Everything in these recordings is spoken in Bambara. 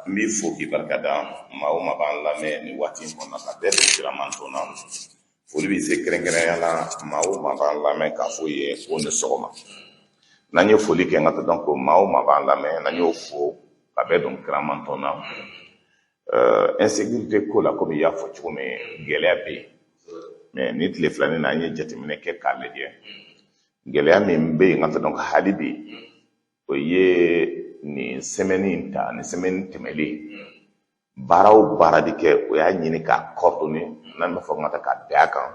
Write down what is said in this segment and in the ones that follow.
N b'i fo k'i barika da. Maa o maa b'an lamɛn nin waati in kɔnɔ, ka bɛɛ don kiramantɔn na, foli bɛ se kɛrɛnkɛrɛnya la maa o maa b'an lamɛn k'a fɔ ye ko ni sɔgɔma. N'an ye foli kɛ, n ka taa, donc maa o maa b'an lamɛn, n'an y'o fo ka bɛɛ don kiramantɔn na. Insécurité ko la, komi i y'a fɔ cogo min, gɛlɛya bɛ yen, mais ni tile filanin na, an ye jateminɛ kɛ k'a lajɛ, gɛlɛya min bɛ yen, ka taa, donc hali bi, o ye nin semaine in ta, nin semaine tɛmɛlen, baara o baara bi kɛ, o y'a ɲini k'a coordonner, n'an b'a fɔ ka taa ka bɛn a kan,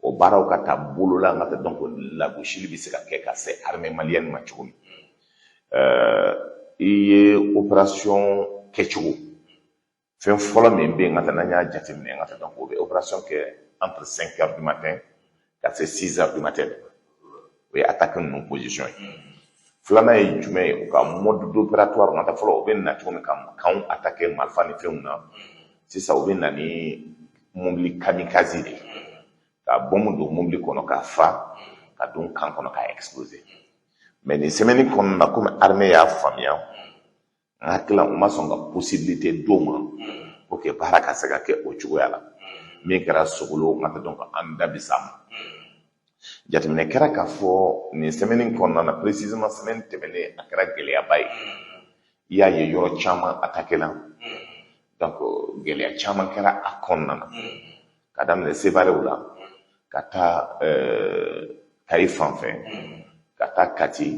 o baaraw ka taa bolo la, ka taa, donc lagosili bɛ se ka kɛ ka se armée malienne ma cogo min. I ye opération kɛcogo fɛn fɔlɔ min bɛ yen, ka taa, n'an y'a jateminɛ, ka taa, donc o bɛ opération kɛ entre 5 heures du matin ka se 6 heures du matin, o ye attaque ninnu position ye. Filanan ye jumɛn ye? U ka mode d'opératoire, ka taa, fɔlɔ u bɛ na cogo min ka kanw attaquer marifa ni fɛnw na, sisan u bɛ na ni mobili kamikaze de ye, ka bɔnmu don mobili kɔnɔ ka fa ka don camp kɔnɔ ka exploser. Mais nin semaine kɔnɔna na, komi armée y'a faamuya, n hakili la u ma sɔn ka possibilité d'o ma pour que baara ka se ka kɛ o cogoya la. Min kɛra Sogolo, n ka taa, donc an da bi s'a ma. Jateminɛ kɛra k'a fɔ nin semaine kɔnɔna na, précisément semaine tɛmɛnen, a kɛra gɛlɛyaba ye. I y'a ye yɔrɔ caman attaqué la, donc gɛlɛya caman kɛra a kɔnɔna na, ka daminɛ Sevarew la ka taa Kayi fan fɛ, ka taa Kati,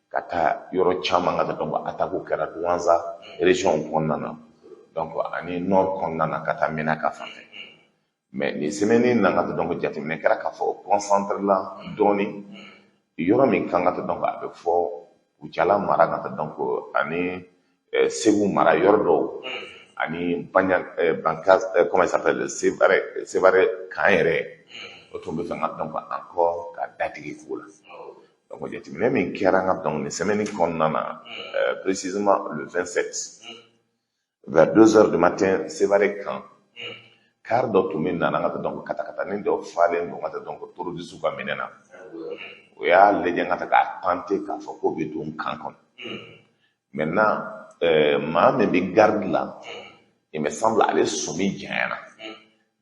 ka taa yɔrɔ caman, ka taa, donc attaque kɛra Douentza région kɔnɔna na, donc ani nord kɔnɔna na, ka taa Menaka fan fɛ. Mais nin semaine na, ka taa, donc jateminɛ kɛra k'a fɔ concentré la dɔɔni yɔrɔ min kan, ka taa, donc a bɛ fɔ Kucala mara, ka taa, donc ani Segu mara yɔrɔ dɔw, ani Baɲa Bankas, comment il s'appelle, Sevare, Sevare kan yɛrɛ, o tun bɛ fɛ ka, donc encore ka datigi ko la. Donc jateminɛ min kɛra, n ka, donc nin semaine kɔnɔna na, précisément le 27 vers 2 heures du matin, Sevare kan, car dɔ tun bɛ nana, ka taa, donc katakatanin dɔ falen don, ka taa, donc terroriste ka minɛ na, o y'a lajɛ ka taa k'a tenter k'a fɔ k'o bɛ don camp kɔnɔ. Maintenant maa min bɛ garde la, il me semble ale sɔmi janyana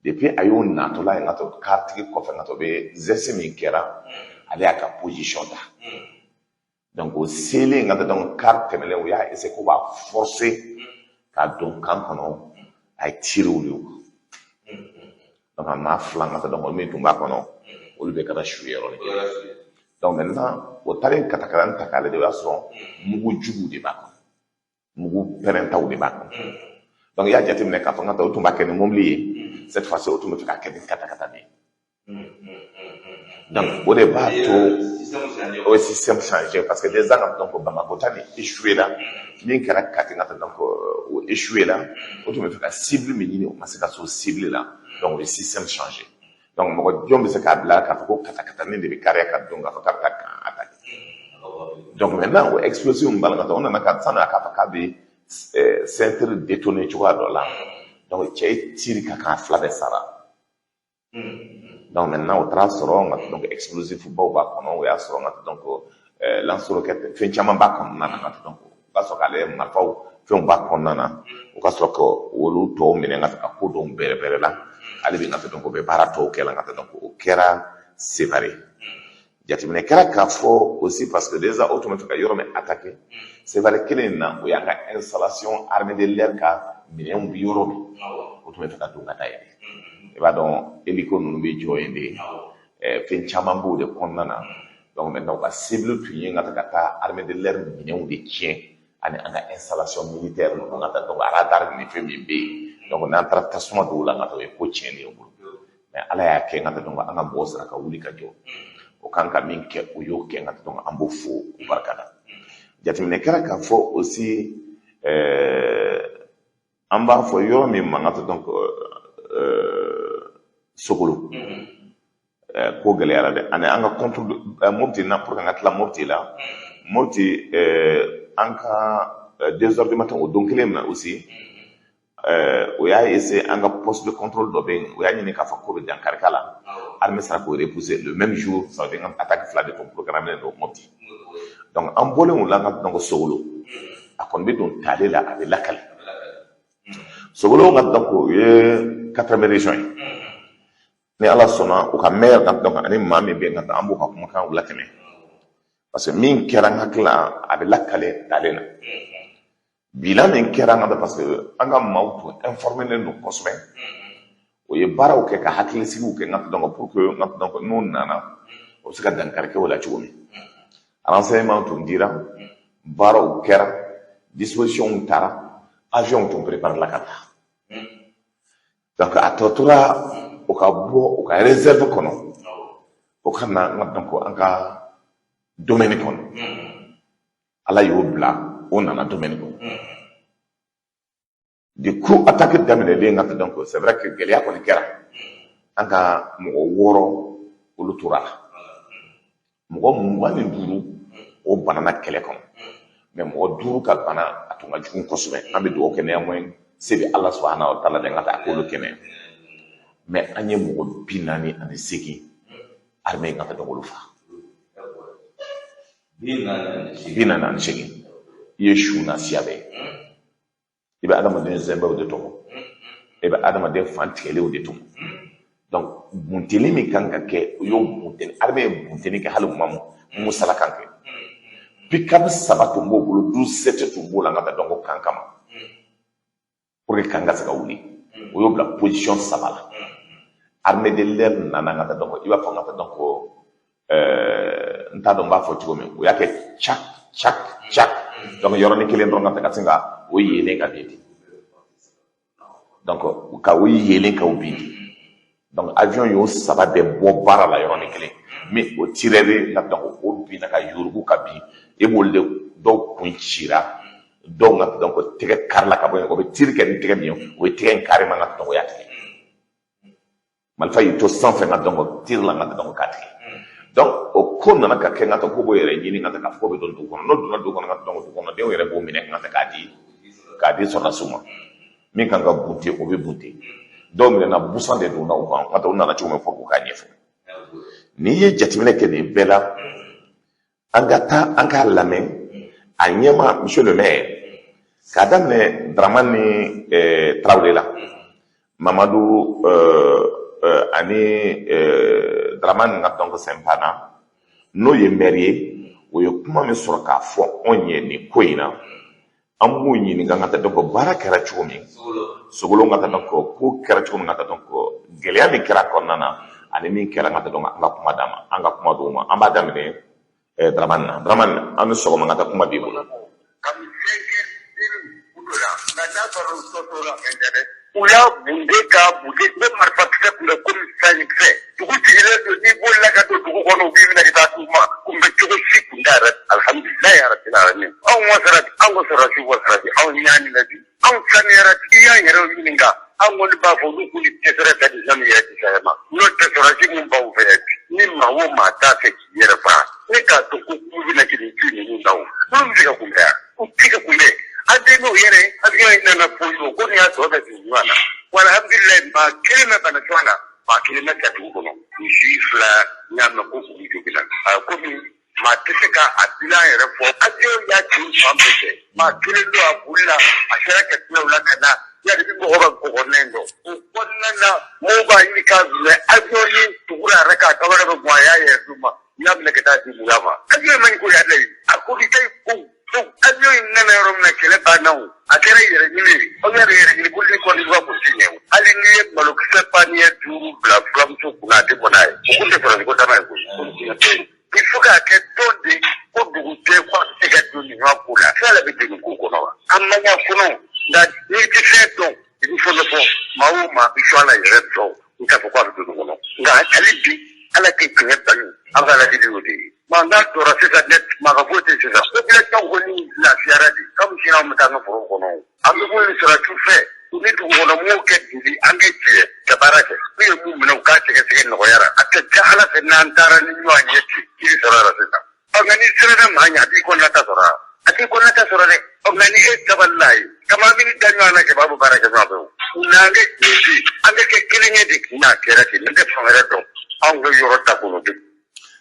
depuis a y'o natɔla ye, ka to car tigi kɔfɛ, ka to bɛ geste min kɛra, ale y'a ka position ta. Donc o selen, ka taa, donc car tɛmɛlen, o y'a essayer k'o b'a forcer ka don camp kɔnɔ, a ye tir wuli o kan. Donc a maa fila, ka taa, donc min tun b'a kɔnɔ, olu bɛ kɛra su ye yɔrɔnin kelen. Donc maintenant o taalen katakatanin ta k'a lajɛ, o y'a sɔrɔ mugu jugu de b'a kɔnɔ, mugu pɛrɛntaw de b'a kɔnɔ. Donc i y'a jateminɛ k'a fɔ n ka taa, o tun b'a kɛ ni mobili ye, cette fois ci o tun bɛ fɛ k'a kɛ ni katakata de ye. Donc o de b'a to o ye système changé, parce que déjà, ka donc Bamako ta ni échoué la, min kɛra Kati, ka taa, donc o échoué la, o tun bɛ fɛ ka cible min ɲini, o ma se ka s'o cible la. Donc o ye système changé. Donc mɔgɔ jɔn bɛ se k'a bila k'a fɔ ko katakatanin de bɛ kariya ka don k'a fɔ k'a bɛ taa camp attaquer? Donc maintenant o explosif min b'a la, ka taa, o nana ka sani a k'a fɔ k'a bɛ ceinture détoner cogoya dɔ la, donc cɛ ye tir ka kan fila bɛɛ sara. Donc maintenant o taara sɔrɔ nka, donc explosif baw b'a kɔnɔ, o y'a sɔrɔ nka, donc lance-roquette, fɛn caman b'a kɔnɔna na, nka donc o ka sɔrɔ k'ale marifaw, fɛnw b'a kɔnɔna na, o ka sɔrɔ ka olu tɔw minɛ ka ko dɔw bɛrɛ bɛrɛ la ale bɛ, nka donc o bɛ baara tɔw kɛ la, nka donc o kɛra Sévaré. Jateminɛ kɛra k'a fɔ aussi, parce que déjà o tun bɛ fɛ ka yɔrɔ min attaquer Sévaré kelen in na, o y'an ka installation armée de l'air ka minɛnw bɛ yɔrɔ min, o tun bɛ fɛ ka don ka taa yen. I b'a dɔn hélico ninnu bɛ jɔ yen de, fɛn caman b'o de kɔnɔna na. Donc maintenant u ka cible tun ye ka taa armée de l'air minɛnw de tiɲɛ ani an ka installation militaire ninnu, ka taa, donc radar ni fɛn min bɛ yen. Donc n'an taara tasuma dɔw la, ka taa, o ye ko tiɲɛnen ye o bolo. Mais Ala y'a kɛ, ka taa, donc an ka mɔgɔw sera ka wuli ka jɔ, o kan ka min kɛ, o y'o kɛ, ka taa, donc an b'o fo k'u barika da. Jateminɛ kɛra k'a fɔ aussi an b'a fɔ yɔrɔ min ma, ka taa, donc Sogolo, ko gɛlɛyara dɛ, ani an ka contre Mopti na, pour que an ka tila Mopti la, Mopti an ka 2 heures du matin o don kelen na aussi, o y'a essayer an ka poste de contrôle dɔ bɛ yen, o y'a ɲini k'a fɔ ko bɛ dankari k'a la, armée sera k'o repousser le même jour. Ça veut dire que attaque fila de tun programmé don Mopti. Donc an bɔlen o la, ka donc Sogolo, a kɔni bɛ don tale la, a bɛ lakali. Sogolon ka donc o ye quatrième région ye. Ni Ala sɔnna, u ka maire ka donc ani maa min bɛ yen ka taa, an b'u ka kumakan latɛmɛ, parce que min kɛra, n hakili la, a bɛ lakale talen na. Bilan min kɛra an ka, parce que an ka maaw tun informé don kosɛbɛ, o ye baaraw kɛ ka hakilisigiw kɛ n ka donc pour que n ka donc n'u nana, o bɛ se ka dankari kɛ o la cogo min. Renseignement tun dira, baaraw kɛra, disposition taara, avion tun préparé la ka taa. Donc a tɔ tora o ka bɔ u ka réserve kɔnɔ, o ka na n ka donc an ka domaine kɔnɔ. Ala y'o bila, o nana domaine kɔnɔ. Du coup, attaque daminɛlen ka donc c'est vrai que gɛlɛya kɔni kɛra. An ka mɔgɔ 6, olu tora la. Mɔgɔ 25, o banana kɛlɛ kɔnɔ, mais mɔgɔ 5 ka bana, a tun ka jugu kosɛbɛ. An bɛ dugawu kɛ néanmoins, se bɛ Ala subahana wa taala de ka taa a k'olu kɛnɛya. Mais an ye mɔgɔ 48, armée ka taa olu fa. 48. 48. I ye su na siya bɛɛ, i bɛ adamaden zɛnbɛw de tɔmɔ, i bɛ adamaden fan tigɛlenw de tɔmɔ. Donc bunteni min kan ka kɛ, o y'o bunteni. Armée ye bunteni kɛ, hali u ma musala kan kɛ. Pick-up saba tun b'o bolo, 12 7 tun b'o la ka taa donc kan kama, pour que kan ka se ka wuli. O y'o bila position saba la. Armée de l'air nana ka taa donc i b'a fɔ ka taa donc n t'a dɔn n b'a fɔ cogo min, o y'a kɛ cak cak cak. Donc yɔrɔnin kelen dɔrɔn ka taa ka sin ka o yeelen ka bin ten. Donc ka o yeelen ka o bin ten. Donc avion y'o saba bɛɛ bɔ baara la yɔrɔnin kelen. Min o tireur la, donc o binna ka yurugu ka bin. E b'olu de dɔw kun cira, dɔw ka donc tɛgɛ karila ka bɔ yen. O bɛ tir kɛ ni tɛgɛ min ye, o ye tɛgɛ in carrément ka donc o y'a tigɛ. Marifa y'i to sanfɛ ka donc tir la ka donc k'a tigɛ. Donc o ko nana ka kɛ, n ka taa ko b'o yɛrɛ ɲini ka taa k'a fɔ ko bɛ don dugu kɔnɔ. N'o donna dugu kɔnɔ ka donc dugu kɔnɔdenw yɛrɛ b'o minɛ ka taa k'a di sɔrɔdasiw ma. Min kan ka bunte, o bɛ bunte. Dɔw minɛna, busan de donna u kan ka taa. U nana cogo min fɔ k'u k'a ɲɛfɔ. N'i ye jateminɛ kɛ nin bɛɛ la, an ka taa an k'a lamɛn a ɲɛma, monsieur le maire, k'a daminɛ Dramane ni Tarawele la, Mamadu ani Dramane ka donc Sɛnpana, n'o ye maire ye, o ye kuma min sɔrɔ k'a fɔ anw ye nin ko in na. An b'u ɲininka ka taa donc baara kɛra cogo min Sogolon, ka taa donc ko kɛra cogo min, ka taa donc gɛlɛya min kɛra kɔnɔna na ani min kɛra, ka taa donc an ka kuma d'a ma, an ka kuma d'u ma. An b'a daminɛ Dramane na. Dramane, an ni sɔgɔma. Ka taa, kuma b'i bolo. Kabini 5 heures la, nka n'a sɔrɔ u tɔ tora fɛn tɛ dɛ. U y'a bunde k'a bunde ne marifakisɛ tun bɛ komi sanikisɛ. Dugu sigilen don, n'i bolila ka don dugu kɔnɔ, u b'i minɛ ka taa d'u ma. Kunbɛ cogo si kun t'a yɛrɛ. Alihamudulilayi rabbil alamin. Anw wasara bi, anw ka sɔrɔdasiw wasara bi, anw ɲaani na bi, anw saniyara bi. I y'an yɛrɛ ɲininka, an kɔni b'a fɔ olu k'u ni dɛsɛra ka di sanu yɛrɛ ti ma n'o tɛ. Sɔrɔdasi mun b'aw fɛ yan bi, ni maa o maa t'a fɛ k'i yɛrɛ faga, ne k'a dɔn ko k'u bɛna k'i ju ninnu na, o olu bɛ se ka kunbɛn yan? U tɛ se ka kunbɛn. An den n'o yɛrɛ avion in nana foyi o ko nin y'a tɔ bɛɛ bin ɲɔgɔn na. Wa alhamdulilayi, maa kelen ma bana ɲɔgɔn na, maa kelen ma ta dugu kɔnɔ. Misi 2 n y'a mɛn ko olu joginna. Komi maa tɛ se ka a bilan yɛrɛ fɔ, avion y'a ci fan bɛɛ fɛ, maa kelen don a bolila, a sera ka tila u la ka na yali bi mɔgɔ bɛ kɔkɔnɛ in dɔn. O kɔnɔna na, mɔgɔw b'a ɲini k'a minɛ. Avion ni tugura yɛrɛ k'a kamera bɛ bɔn, a y'a yɛrɛ d'u ma, u y'a minɛ ka taa di muya ma. Avion man ɲi ko y'a layi a ko k'i ko avion in nana yɔrɔ min na, kɛlɛ banna. O a kɛra yɛrɛ ɲini ye, aw yɛrɛ yɛrɛ ɲini bolili kɔni b'a polisi ɲɛ. O hali n'i ye malokisɛ panier 5 bila fulamuso kunna, a tɛ bɔ n'a ye. O kun tɛ sɔrɔsi ko dama ye koyi. Il faut k'a kɛ dɔn de ko dugu tɛ ko a bɛ se ka don nin ɲɔgɔn ko la. Fɛn bɛ don nin ko kɔnɔ wa an man ɲa kɔnɔ. Nka n'i tɛ fɛn dɔn, i bɛ fɛn dɔ fɔ. Maa o maa bɛ sɔn a la yɛrɛ dɔn, n t'a fɔ ko a bɛ don nin kɔnɔ. Nka hali bi, Ala tɛ tiɲɛ bange, an ka Ala deli o de ye. Maa n'a tora sisan dɛ, maa ka foyi tɛ sisan. Population kɔni lafiyara de. Komi sini an bɛ taa an ka foro kɔnɔ, an bɛ minnu sɔrɔ su fɛ, u ni dugu kɔnɔ mɔgɔw kɛ deli, an kɛ jɛ ka baara kɛ. N'u ye mun minɛ, u k'a sɛgɛsɛgɛ nɔgɔyara. A tɛ ja Ala fɛ n'an taara ni ɲɔgɔn ye ten, kiri sɔrɔ la sisan. Ɔ, nka n'i siranna maa ɲɛ, a b'i kɔnɔna ta sɔrɔ, a t'i kɔnɔna ta sɔrɔ dɛ. Ɔ, nka ni e sabalila ye kama min da ɲɔgɔn na kɛ, b'a bɔ baara kɛ ɲɔgɔn fɛ. O n'an kɛ jɛ, an bɛ kɛ kelen ye de. N'a kɛra ten, ne tɛ fan wɛrɛ dɔn, anw ka yɔrɔ ta kɔnɔ de.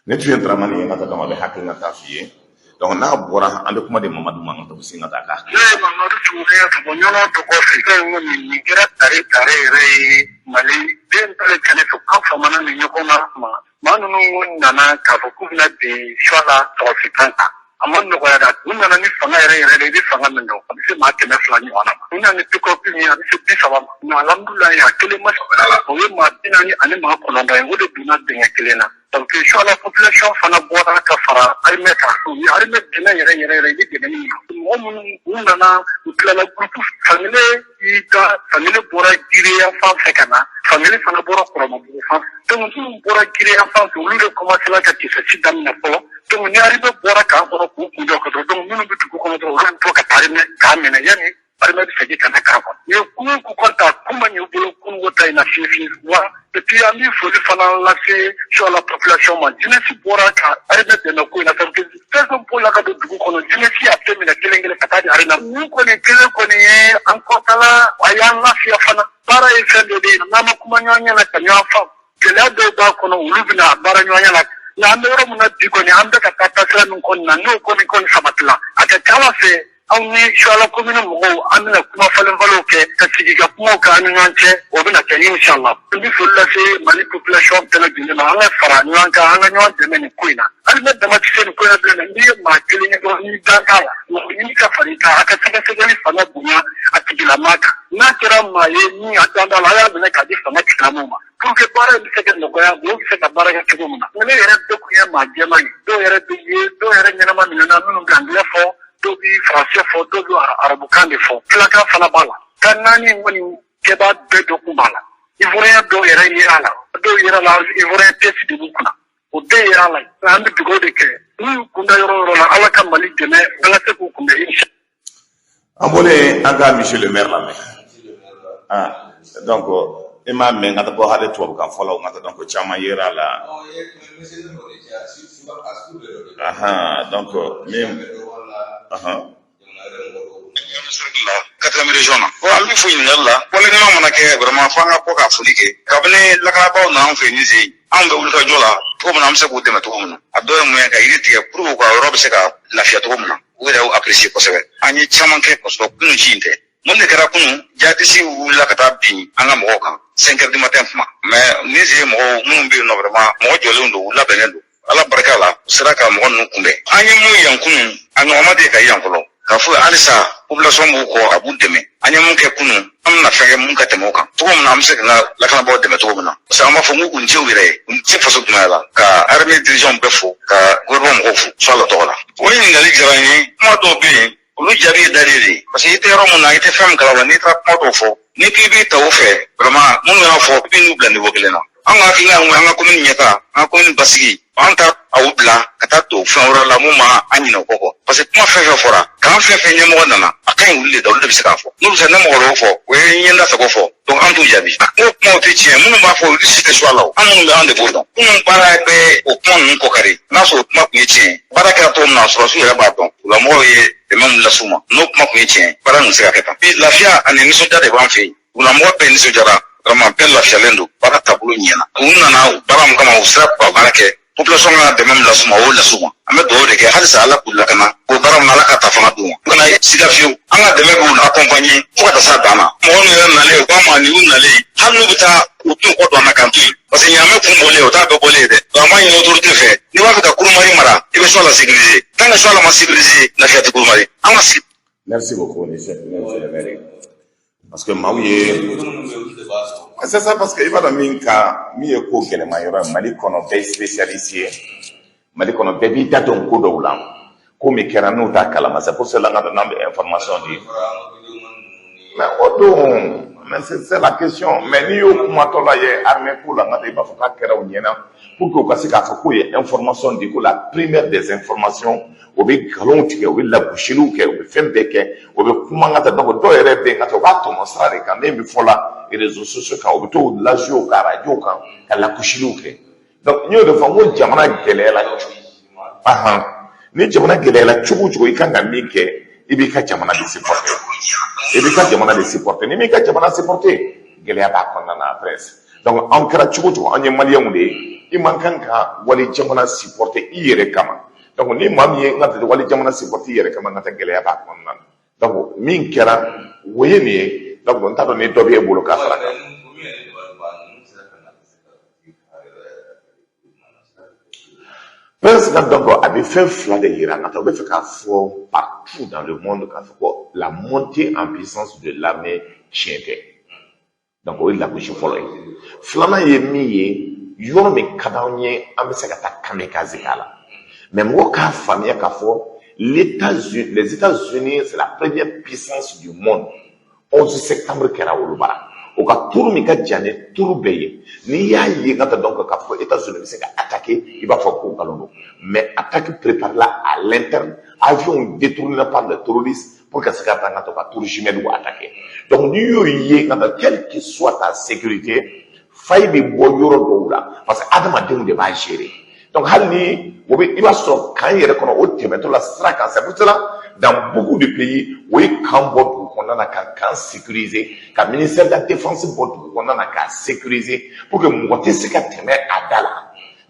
Ne tun ye Dramane ye, ka taa dɔn a bɛ hakilina ta f'i ye. Donc Donc n'a bɔra, an bɛ kuma di Mamadu ma, an ka sin ka taa k'a. Ne ye Mamadu Ture ye ka bɔ Ɲɔnɔ tɔgɔ fɛ. Fɛn in kɔni, nin kɛra tare tare yɛrɛ ye Mali den bɛɛ lajɛlen fɛ k'an famana nin ɲɔgɔn na. Ma maa ninnu nana k'a fɔ k'u bɛna bin Suwala sɔrɔsikan kan, a ma nɔgɔya dɛ. U nana ni fanga yɛrɛ yɛrɛ de, i bɛ fanga min dɔn, a bɛ se maa 200 ɲɔgɔn na ma. U nana ni pick-up min ye, a bɛ se 30 ma. Nka alhamdulilayi, a kelen ma sɔrɔ. O ye maa 49 ye, o de donna dingɛ kelen na. Donc Suwala population fana bɔra ka fara armée kan, u ye armée dɛmɛ yɛrɛ yɛrɛ yɛrɛ. I bɛ dɛmɛ min na, mɔgɔ minnu u nana, u tilala groupe fankelen y'i da, fankelen bɔra Giriya fan fɛ ka na, fankelen fana bɔra Kɔrɔmabugu fan fɛ. Donc minnu bɔra Giriya fan fɛ, olu de commencé ka kisɛsi daminɛ fɔlɔ. Donc ni armée bɔra camp kɔnɔ k'u kun jɔ ka dɔrɔn, donc minnu bɛ dugu kɔnɔ dɔrɔn, olu bɛ bɔ ka taa armée k'a minɛ yanni armée bɛ segin ka na camp kɔnɔ. U ye kun k'u kɔni ta kun ma ɲɛ u bolo kununko ta in na fiyewu fiyewu wa. Et puis an bɛ foli fana lase sur la population ma. Jeunesse bɔra ka armée dɛmɛ ko in na, parce que fɛn fɛn bolila ka don dugu kɔnɔ, jeunesse y'a bɛɛ minɛ kelen kelen ka taa di armée ma. Nin kɔni kelen kɔni ye an kɔtala, a y'an lafiya fana. Baara ye fɛn dɔ de ye, n'an ma kuma ɲɔgɔn ɲɛna ka ɲɔgɔn faamu, gɛlɛya dɔw b'a kɔnɔ, olu bɛna baara ɲɔgɔn ɲɛna. Nka an bɛ yɔrɔ min na bi kɔni, an bɛ ka taa taasira min kɔni na, n'o kɔni kɔni sabatila, a ka ca Ala fɛ, aw ni Suwala commune mɔgɔw, an bɛna kuma falen falenw kɛ ka sigi ka kumaw kɛ an ni ɲɔgɔn cɛ, o bɛna kɛ inshallah. N bɛ foli lase Mali population bɛɛ lajɛlen ma. An ka fara ɲɔgɔn kan, an ka ɲɔgɔn dɛmɛ nin ko in na. Hali ne dama tɛ se nin ko in na bilen dɛ. N'i ye maa kelen ye dɔrɔn, n'i dan t'a la, mɔgɔ ɲini ka fara i kan, a ka sɛgɛsɛgɛli fanga bonya a tigilamaa kan. N'a kɛra maa ye min a dan t'a la, a y'a minɛ k'a di fanga tigilamɔgɔw ma pour que baara in bɛ se ka nɔgɔya, mɔgɔw bɛ se ka baara kɛ cogo min na. Ne yɛrɛ bɛɛ kun ye maa jɛman ye, dɔw yɛrɛ bɛ ye, dɔw yɛrɛ ɲɛnama minɛna, minnu bɛ anglais fɔ, dɔw bɛ français fɔ, dɔw bɛ arabukan de fɔ, filakan fana b'a la. Kan naani kɔni kɛbaa bɛɛ dɔ kun b'a la. Ivoirien dɔw yɛrɛ yera a la, dɔw yɛrɛ la ivoirien test de b'u kunna, o bɛɛ yera a la. An bɛ dugawu de kɛ, n'u y'u kunda yɔrɔ o yɔrɔ la, Ala ka Mali dɛmɛ, ala se k'u kunbɛn insha. An bɔlen, an ka monsieur le maire lamɛn. Ah, donc i m'a mɛn ka taa bɔ hali tubabukan fɔlaw ka taa, donc caman yera a la. Ahan, donc min ahan. La quatrième région na, bon, an bɛ fo ɲininkali la. Wale ɲuman mana kɛ, vraiment, fo an ka bɔ ka foli kɛ. Kabini lakanabaaw nana an fɛ yen, nin anw bɛ wuli ka jɔ la cogo min na, an bɛ se k'u dɛmɛ cogo min na, a dɔ ye mun ye? Ka yiri tigɛ pour que u ka yɔrɔ bɛ se ka lafiya cogo min na. U yɛrɛ y'u apprécier kosɛbɛ. An ye caman kɛ ka sɔrɔ kunun ci in tɛ. Mun de kɛra kunun? Jihadiste wulila ka taa bin an ka mɔgɔw kan 5 heures du matin kuma. Mais nin sen mɔgɔw minnu bɛ yen nɔ, vraiment, mɔgɔ jɔlenw don, u labɛnnen don. Ala barika la, u sera ka mɔgɔ ninnu kunbɛn. An ye mun yan kunun, a ɲɔgɔn ma deli ka yan fɔlɔ, k'a fɔ halisa population b'u kɔ, a b'u dɛmɛ. An ye mun kɛ kunun, an bɛna fɛn kɛ mun ka tɛmɛ o kan, cogo min na an bɛ se ka lakanabaaw dɛmɛ cogo min na, parce que an b'a fɔ n k'u ni ce u yɛrɛ ye, u ni ce faso jumɛn la, ka armée dirigeant bɛɛ fo, ka gouvernement mɔgɔw fo Suwala tɔgɔ la. O ɲininkali diyara n ye. Kuma dɔw bɛ yen, olu jaabi ye dalen de ye, parce que i tɛ yɔrɔ min na, i tɛ fɛn min kalama, n'i taara kuma dɔw fɔ, n'i k'i b'i ta o fɛ, vraiment, minnu y'a fɔ, i bɛ n'u bila niveau kelen na. An ka hakilina ye mun ye? An ka commune ɲɛta, an ka commune basigi. An ta aw bila ka taa don fɛn wɛrɛ la mun ma an ɲinɛ o kɔ, parce que kuma fɛn fɛn fɔra k'an fɛn fɛn ɲɛmɔgɔ nana, a ka ɲi olu de da, olu de bɛ se k'a fɔ. N'u bɛ se ne mɔgɔ dɔw fɔ, o ye ɲɛ da sago fɔ. Donc an t'u jaabi n'o kumaw tɛ tiɲɛ. Minnu b'a fɔ, olu si tɛ su a la. O an minnu bɛ, an de b'o dɔn. Kunun baara bɛ o kuma ninnu kɔ kari. N'a sɔrɔ o kuma tun ye tiɲɛ ye, baara kɛra cogo min na, sɔrɔdasiw yɛrɛ b'a dɔn. U la mɔgɔw ye dɛmɛ min las'u ma, n'o kuma tun ye tiɲɛ ye, baara nin tɛ se ka kɛ tan bi. Lafiya ani nisɔndiya de b'an fɛ yen. Wula mɔgɔ bɛɛ nisɔndiyara, vraiment, bɛɛ lafiyalen don. Baara taabolo ɲɛna. U nana baara min kama, u sera k'u ka baara kɛ. Population ka dɛmɛ min las'u ma, o y'o las'u ma. An bɛ dugawu de kɛ halisa, Ala k'u lakana o baara min na, Ala ka ta fanga d'u ma. U kana siga fiyewu, an ka dɛmɛ b'u accompagner fo ka taa s'a dan na. Mɔgɔ min yɛrɛ nalen, u k'a ma ni u nalen, hali n'u bɛ taa, u t'u kɔ don an na k'an to yen, parce que ɲaamɛ kun bɔlen, o t'a bɛɛ bɔlen ye dɛ. Donc an b'a ɲini autorité fɛ, n'i b'a fɛ ka Kurumari mara, i bɛ Suwala sécuriser. Tant que Suwala ma sécuriser, lafiya tɛ Kurumari. An ka sigi. Merci beaucoup, monsieur le maire. Parce que maaw ye, c'est ça, parce que i b'a dɔn min ka min ye ko gɛlɛma yɔrɔ ye Mali kɔnɔ, bɛɛ ye spécialiste ye Mali kɔnɔ, bɛɛ b'i da dɔn ko dɔw la, ko min kɛra n'u t'a kalama. C'est pour cela que n'an bɛ information di, mais o don, mais c'est la question. Mais n'i y'o kumatɔ la ye armée ko la, n ka i b'a fɔ k'a kɛra u ɲɛna pour que u ka se k'a fɔ k'o ye information di, ko la première des informations, o bɛ nkalonw tigɛ, u bɛ lagosiliw kɛ, u bɛ fɛn bɛɛ kɛ, o bɛ kuma n ka taa. Donc dɔw yɛrɛ bɛ yen ka taa, u b'a tɔmɔ sira de kan, min bɛ fɔ la réseaux sociaux kan, u bɛ t'o lajɛ kan radio kan ka lagosiliw kɛ. Donc n y'o de fɔ n ko jamana gɛlɛyara. Ahan, ni jamana gɛlɛyara cogo o cogo, i kan ka min kɛ, i b'i ka jamana de supporter, i b'i ka jamana de supporter. N'i m'i ka jamana supporter, gɛlɛya b'a kɔnɔna na après. Donc an kɛra cogo o cogo, an ye maliyɛnw de ye. I man kan ka wali jamana supporter i yɛrɛ kama. Donc ni maa min ye n ka tɛ wali jamana supporter i yɛrɛ kama, n ka tɛ gɛlɛya b'a kɔnɔna na. Donc min kɛra, o ye nin ye. Donc n t'a dɔn ni dɔ b'e bolo k'a fara kan. Prince ka, donc a bɛ fɛn fila de yira n ka taa. O bɛ fɛ k'a fɔ partout dans le monde k'a fɔ ko la montée en puissance de l'armée, tiɲɛ tɛ. Donc o ye lagosi fɔlɔ ye. Filanan ye min ye, yɔrɔ min ka d'anw ye, an bɛ se ka taa kamikaze k'a la. Mais mɔgɔw k'a faamuya k'a fɔ les États-Unis, c'est la première puissance du monde. 11 septembre kɛra olu bara. O ka tour min ka jan ni tour bɛɛ ye, n'i y'a ye ka taa, donc k'a fɔ États-Unis bɛ se ka attaquer, i b'a fɔ ko nkalon don. Mais attaque préparée la à l'interne, avion détourné par les terroristes pour ka se ka taa ka to ka tour jumelle attaquer. Donc n'i y'o ye ka taa, quelle que soit ta sécurité, faille bɛ bɔ yɔrɔ dɔw la, parce que adamadenw de b'a gérer. Donc hali ni o bɛ, i b'a sɔrɔ camp yɛrɛ kɔnɔ, o tɛmɛtɔ la sira kan. C'est pour cela, dans beaucoup de pays, o ye camp bɔ dugu kɔnɔna na ka camp sécuriser, ka ministère de la Défense bɔ dugu kɔnɔna na k'a sécuriser, pour que mɔgɔ tɛ se ka tɛmɛ a da la.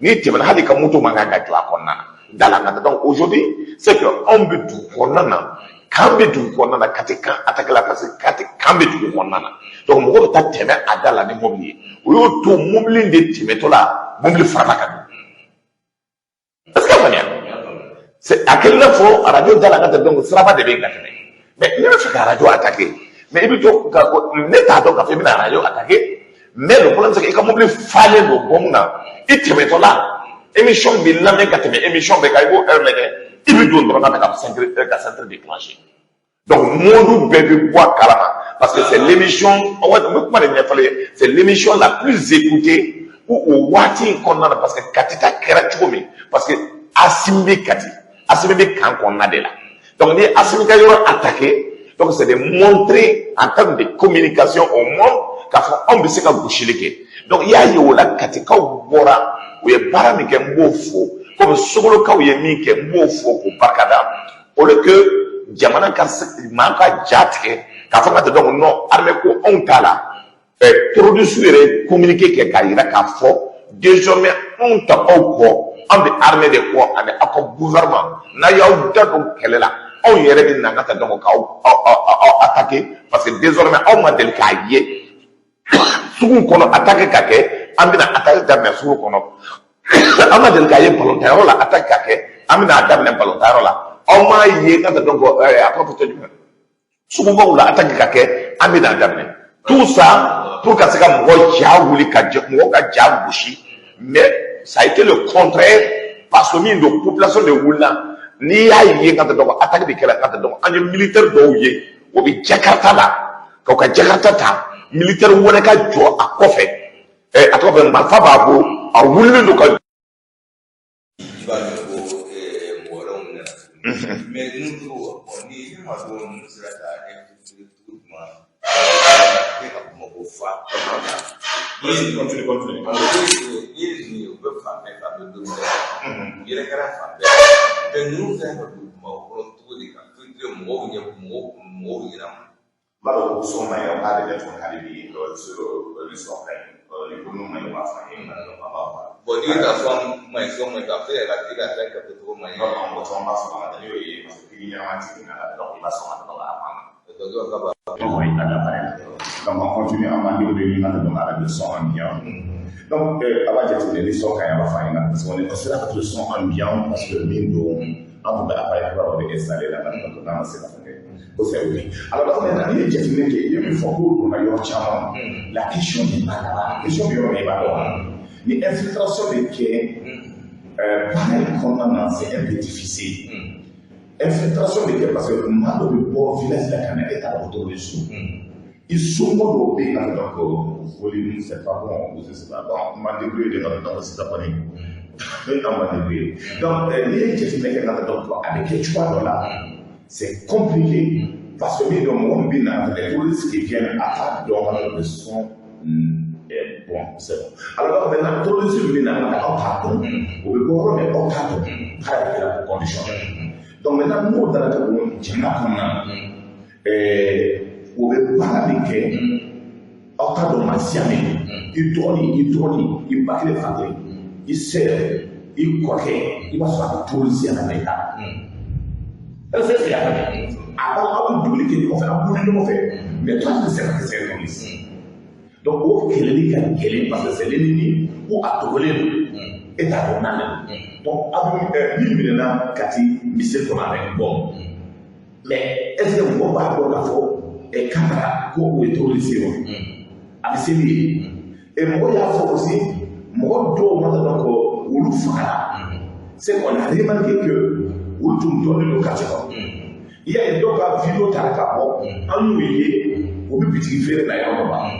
N'i tɛmɛna, hali ka moto man kan ka jɔ a kɔnɔna na da la ka taa. Donc aujourd'hui, c'est que anw bɛ dugu kɔnɔna na, camp bɛ dugu kɔnɔna na, Kati camp attaqué la, parce que Kati camp bɛ dugu kɔnɔna na. Donc mɔgɔ bɛ taa tɛmɛ a da la ni mobili ye. O y'o to mobili de tɛmɛtɔ la, mobili farala ka don. Est ce que faamuya? C'est a kɛlen n'a fɔ arajo da la ka tɛ. Donc siraba de bɛ yen ka tɛmɛ. Mais ne bɛ fɛ ka arajo attaquer, mais i bɛ to ka ne t'a dɔn k'a fɔ i bɛna arajo attaquer. Mais le problème, c'est que i ka mobili falen don bombe na, i tɛmɛtɔ la, émission bɛ lamɛn ka tɛmɛ émission bɛɛ kan. I b'o heure lajɛ, i bɛ don dɔrɔn ka centre déclencher. Donc monde bɛɛ bɛ bɔ a kalama, parce que c'est l'émission, wa n bɛ kuma de ɲɛfɔli ye, c'est l'émission la plus écoutée o waati in kɔnɔna na. Parce que Kati ta kɛra cogo min, parce que Asimi bɛ Kati, Asimi bɛ camp kɔnɔna de la. Donc ni Asimi ka yɔrɔ attaqué, donc c'est de montrer en termes de communication au monde k'a fɔ anw bɛ se ka gosili kɛ. Donc i y'a ye o la, Katikaw bɔra, u ye baara min kɛ, n b'o fo, komi Sogolokaw ye min kɛ, n b'o fo k'o barikada. Au lieu que jamana ka maa ka ja tigɛ k'a fɔ ka tɛ, donc non, armée ko anw t'a la. Terroriste yɛrɛ ye communiqué kɛ k'a yira k'a fɔ désormais anw ta aw kɔ, an bɛ armée de kɔ ani aw ka gouvernement. N'a y'aw da don kɛlɛ la, anw yɛrɛ bɛ na ka taa, donc k'aw aw attaquer, parce que désormais aw ma deli k'a ye sugu kɔnɔ attaque ka kɛ, an bɛna attaque daminɛ sugu kɔnɔ. An ma deli k'a ye balɔntanyɔrɔ la attaque ka kɛ, an bɛna a daminɛ balɔntanyɔrɔ la. Aw m'a ye ka taa, donc a tɔgɔ fɔ jumɛn, sugubaw la attaque ka kɛ, an bɛna a daminɛ. Tout ça pour ka se ka mɔgɔ ja wuli, ka mɔgɔ ka ja gosi. Mais ça a été le contraire, parce que min don, population de wulila. N'i y'a ye ka taa, donc attaque de kɛra ka taa. Donc an ye militaire dɔw ye, o bɛ Jakarta la, k'u ka Jakarta ta, militaire wɛrɛ ka jɔ a kɔfɛ, a tɔgɔ fɛ, marifa b'a bolo, a wulilen don ka. I b'a dɔn ko mɔgɔ wɛrɛw nana tuguni, mais ninnu cogo ni ne ma dɔn ninnu sera ka infiltrer cogo jumɛn kɛ ka Bamakɔ fa? Continue, continue. N'i ye nin ye, u bɛ fan bɛɛ fɛ, a bɛ don u yɛrɛ kɛra fan bɛɛ. Mais ninnu sera ka don Bamakɔ kɔnɔ cogo di ka filtrer mɔgɔw ɲɛ, mɔgɔw ɲɛna? N b'a dɔn ko son ma ɲi, o k'a lajɛ tuguni hali bi sur le son ka ɲi, ni ko ma ɲi, o b'a fɔ an ye, an b'a fɔ. Bon, n'i ka son ma ɲi, son ma ɲi, ka fɛ ka i ka fɛn kɛ cogo ma ɲi. Non, mɔgɔ caman b'a sɔrɔ a la, n'i y'o ye, parce que k'i ɲɛnama tigi nana, donc i b'a sɔn ka dɔn a banna. Donc ka ba. Donc on continue, an b'an denw de ɲini, donc avec le son ambiant. Donc a b'a jateminɛ ni son ka ɲi, a b'a fɔ an ɲɛna, parce qu'on est sera avec le son ambiant, parce que min don, an tun bɛ appareil kura dɔ de installé la, donc n'a ma se ka fɛn kɛ ko c'est oui. Alors donc maintenant, n'i ye jateminɛ kɛ, i ye min fɔ k'o donna yɔrɔ caman, la question n'est pas là-bas. La question bɛ yɔrɔ min, i b'a dɔn, ni infiltration bɛ kɛ baara in kɔnɔna na, c'est un peu difficile. Infiltration bɛ kɛ parce que maa dɔ bɛ bɔ village la ka na, e t'a dɔn ko terroriste i somɔgɔ dɔw bɛ yen ka, donc volume, c'est pas bon ou c'est pas bon, n m'an débrouiller de ka, donc sisan kɔni ne an m'an débrouiller. Donc n'i ye jateminɛ kɛ ka, donc a bɛ kɛ cogoya dɔ la, c'est compliqué, parce que min don, mɔgɔ min bɛ na, les terroristes qui viennent, a t'a dɔn ka le son est bon, c'est bon. Alors maintenant, terroriste min bɛ na ka, aw t'a dɔn o bɛ bɔ yɔrɔ min, aw t'a dɔn, baara bɛ kɛra o condition. Donc maintenant, n'o nana ka don jamana kɔnɔna na, o bɛ baara min kɛ, aw t'a dɔn maa siya min, i dɔgɔnin, i dɔgɔnin, i ba kelen fa kelen, i sœur, I kɔrɔkɛ, i b'a sɔrɔ a bɛ terroriste ya ka na i kan. Est-ce que y'a faamuya? A b'a aw bɛ dumuni kɛ ɲɔgɔn fɛ, aw bɛ ɲɔgɔn fɛ, mais toi, tu ne sais pas que c'est un terroriste. Donc o kɛlɛli ka gɛlɛn parce que c'est l'ennemi ou a dogolen don, e t'a dɔn n'ale don. Donc aw bɛ min minɛna Kati misiri kɔnɔ avec bombe, mais est-ce que mɔgɔ b'a dɔn k'a fɔ k'a taara ko o ye terroriste ye wa? A bɛ se min ye. Et mɔgɔ y'a fɔ aussi, mɔgɔ dɔw ma dɔn ko olu fagara, c'est qu'on a remarqué que olu tun dɔnnen don quartier kɔnɔ. I y'a ye, dɔw ka vidéo taara ka bɔ, an y'o ye, o bɛ bitigi feere la yɔrɔ dɔ la.